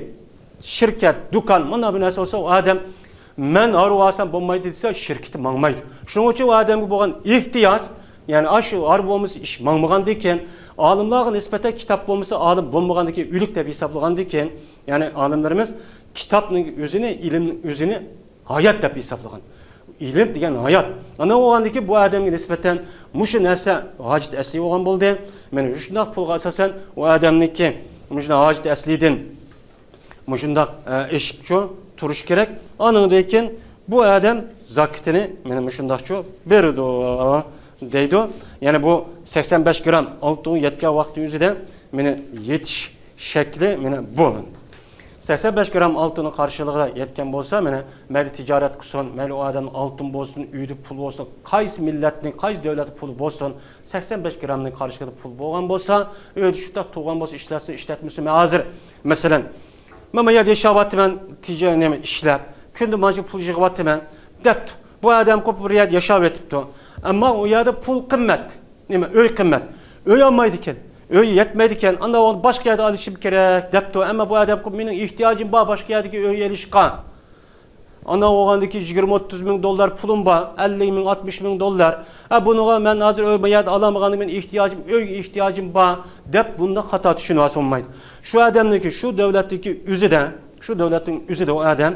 شىركەت، دۇكان، مانا بىر نەرسە بولسا، ئۇ ئادەم، مەن ھارۋا ئالسام بولمايدۇ دېسە، شىركىتى ماڭمايدۇ. شۇنىڭ ئۈچۈن ئۇ ئادەمگە بولغان ئېھتىياج، يەنى ئاشۇ ھارۋا بولمىسا ئىش ماڭمىغاندىكىن، ئالىملارغا نىسبەتەن كىتاب بولمىسا، ئالىم بولمىغاندىكىن، ئۆلۈك دەپ ھېسابلىغاندىكىن، يەنى ئالىملىرىمىز كىتابنىڭ ئۆزىنى، ئىلىمنىڭ ئۆزىنى ھايات دەپ ھېسابلىغان. ئىلىم دېگەن ھايات. ئانا بولغاندىكىن بۇ ئادەمگە نىسبەتەن مۇشۇ نەرسە ھاجەت ئەسلى بولغان بولدى. مانا شۇنداق پۇلغا ئاساسەن ئۇ ئادەمنىڭكى مۇشۇنداق ھاجەت ئەسلىدىن مۇشۇنداق، ئە، ئېشىپچۇ تۇرۇش كېرەك. ئانىڭدىن كېيىن بۇ ئادەم زاكىتىنى مانا مۇشۇنداقچۇ بېرىدۇ دەيدۇ. يەنى بۇ سەكسەن بەش گرام ئالتۇنغا يەتكەن ۋاقتى ئۆزىدە مانا يېتىش شەكلى مانا بۇ. سەكسەن بەش گرام ئالتۇننىڭ قارشىلىقىدا يەتكەن بولسا، مانا مەيلى تىجارەت قىلسۇن، مەيلى ئۇ ئادەمنىڭ ئالتۇن بولسۇن، ئۆيىدە پۇل بولسۇن، قايسى مىللەتنىڭ، قايسى دۆلەتنىڭ پۇلى بولسۇن، سەكسەن بەش گرامنىڭ قارشىلىقىدا پۇل بولغان بولسا، ئۆيدە شۇنداق تۇرغان بولسا، ئىشلەتسۇن، ئىشلەتمىسۇن، مەن ھازىر، مەسىلەن، مەن بۇ يەردە ياشاۋاتىمەن، تىجا-، نېمە، ئىشلەپ، كۈندە مانچە پۇل يىغىۋاتىمەن، دەپتۇ. بۇ ئادەمكۇ بىر يەردە ياشاۋېتىپتۇ. ئەمما ئۇ يەردە پۇل قىممەت. نېمە، ئۆي قىممەت. ئۆي ئالمايدىكەن. ئۆي يەتمەيدىكەن. ئانداق بولغاندا باشقا يەردە ئېلىشىم كېرەك، دەپتۇ. ئەمما بۇ ئادەمكۇ مېنىڭ ئېھتىياجىم بار باشقا يەردىكى ئۆي ئېلىشقا. ئانداق بولغاندىكى يىگىرمە ئوتتۇز مىڭ دوللار پۇلۇم بار، ئەللىك مىڭ، ئاتمىش مىڭ دوللار. ھە، بۇنىڭغا مەن ھازىر ئۆي، بۇ يەردە ئالالمىغاندىكىن مېنىڭ ئېھتىياجىم، ئۆيگە ئېھتىياجىم بار، دەپ بۇنداق خاتا چۈشىنىۋالسا بولمايدۇ. شۇ ئادەمنىڭكى، شۇ دۆلەتتىكى ئۆزىدە، شۇ دۆلەتنىڭ ئۆزىدە ئۇ ئادەم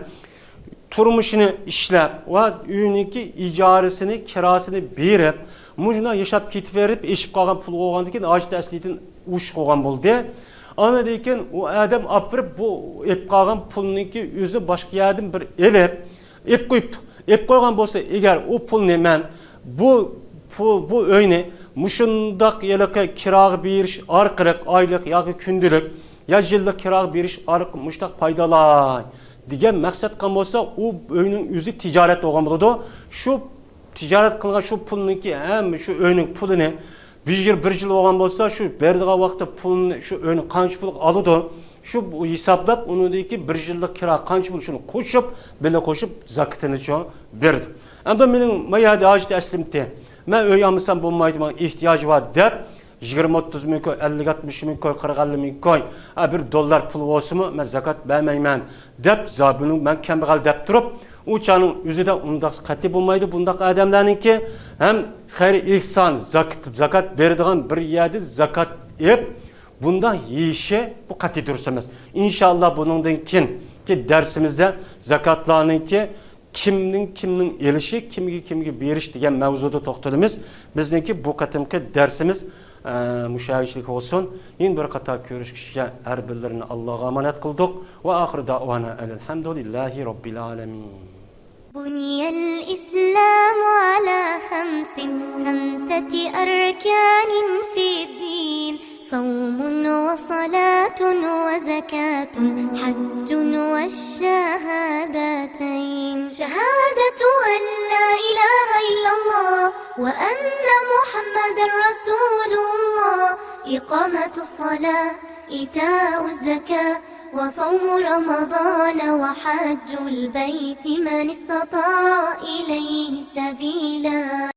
تۇرمۇشىنى ئىشلەپ ۋە ئۆينىڭكى ئىجارىسىنى، كىراسىنى بېرىپ، مۇشۇنداق ياشاپ كېتىۋېرىپ، ئېشىپ قالغان پۇل بولغاندىكىن، ھاجەت ئەسلىدىن ئوشۇق بولغان بولدى. ئاندىن كېيىن ئۇ ئادەم ئاپىرىپ، بۇ ئېلىپ قالغان پۇلنىڭكى ئۆزىنى باشقا يەردىن بىر ئېلىپ، ئېلىپ قويۇپتۇ. ئېلىپ قويغان بولسا ئەگەر ئۇ پۇلنى مەن بۇ پۇل، بۇ ئۆينى مۇشۇنداق ھېلىقى كىراغا بېرىش ئارقىلىق، ئايلىق ياكى كۈندىلىك يا يىللىق كىراغا بېرىش ئارقىلىق مۇشۇنداق پايدىلاي دېگەن مەقسەت قىلغان بولسا، ئۇ ئۆينىڭ ئۆزى تىجارەت بولغان بولىدۇ. شۇ تىجارەت قىلغان شۇ پۇلنىڭكى ھەممە شۇ ئۆينىڭ پۇلىنى بىر يىل، بىر يىل بولغان بولسا، شۇ بېرىدىغان ۋاقىتتا پۇلنى، شۇ ئۆينى قانچە پۇلغا ئالىدۇ، شۇ ھېسابلاپ، ئۇنىڭدىكى بىر يىللىق كىرا قانچە پۇل، شۇنى قوشۇپ، بىللە قوشۇپ، زاكىتىنىچۇ بېرىدۇ. ئەمدى مېنىڭ ما يەردە ھاجىتى ئەسلىمتى. مەن ئۆي ئالمىسام بولمايدۇ، ماڭا ئېھتىياجى بار دەپ، يىگىرمە ئوتتۇز مىڭ كوي، ئەللىك ئاتمىش مىڭ كوي، قىرىق ئەللىك مىڭ كوي، ھە، بىر دوللار پۇل بولسىمۇ، مەن زاكات بەرمەيمەن دەپ، زابىنىڭ مەن كەمبەغەل دەپ تۇرۇپ، ئۇ چاغنىڭ ئۆزىدە ئۇنداق قەتئىي بولمايدۇ. بۇنداق ئادەملەرنىڭكى ھەم خەير ئېھسان، زاك-، زاكات بېرىدىغان بىر يەردە زاكات ئېلىپ، بۇنداق يېيىشى بۇ قەتئىي دۇرۇس ئەمەس. ئىنشاللا بۇنىڭدىن كېيىنكى دەرسىمىزدە زاكاتلارنىڭكى كىمنىڭ كىمنىڭ ئېلىشى، كىمگە كىمگە بېرىش دېگەن مەۋزۇدا توختىلىمىز. بىزنىڭكى بۇ قېتىمقى دەرسىمىز ئە، مۇشۇ يەرگىچىلىك بولسۇن. يەنە بىر قېتىم كۆرۈشكىچە ھەر بىرلىرىنى ئاللاغا ئامانەت قىلدۇق. ۋە ئاخىر دەئۋانا ئەنىل ھەمدۇلىللاھى رەببىل ئالەمىن. بني الإسلام على خمس، خمسة أركان في الدين، صوم وصلاة وزكاة حج والشهادتين. شهادة أن لا إله إلا الله وأن محمدا رسول الله، إقامة الصلاة، إيتاء الزكاة، وصوم رمضان وحج البيت من استطاع إليه سبيلا.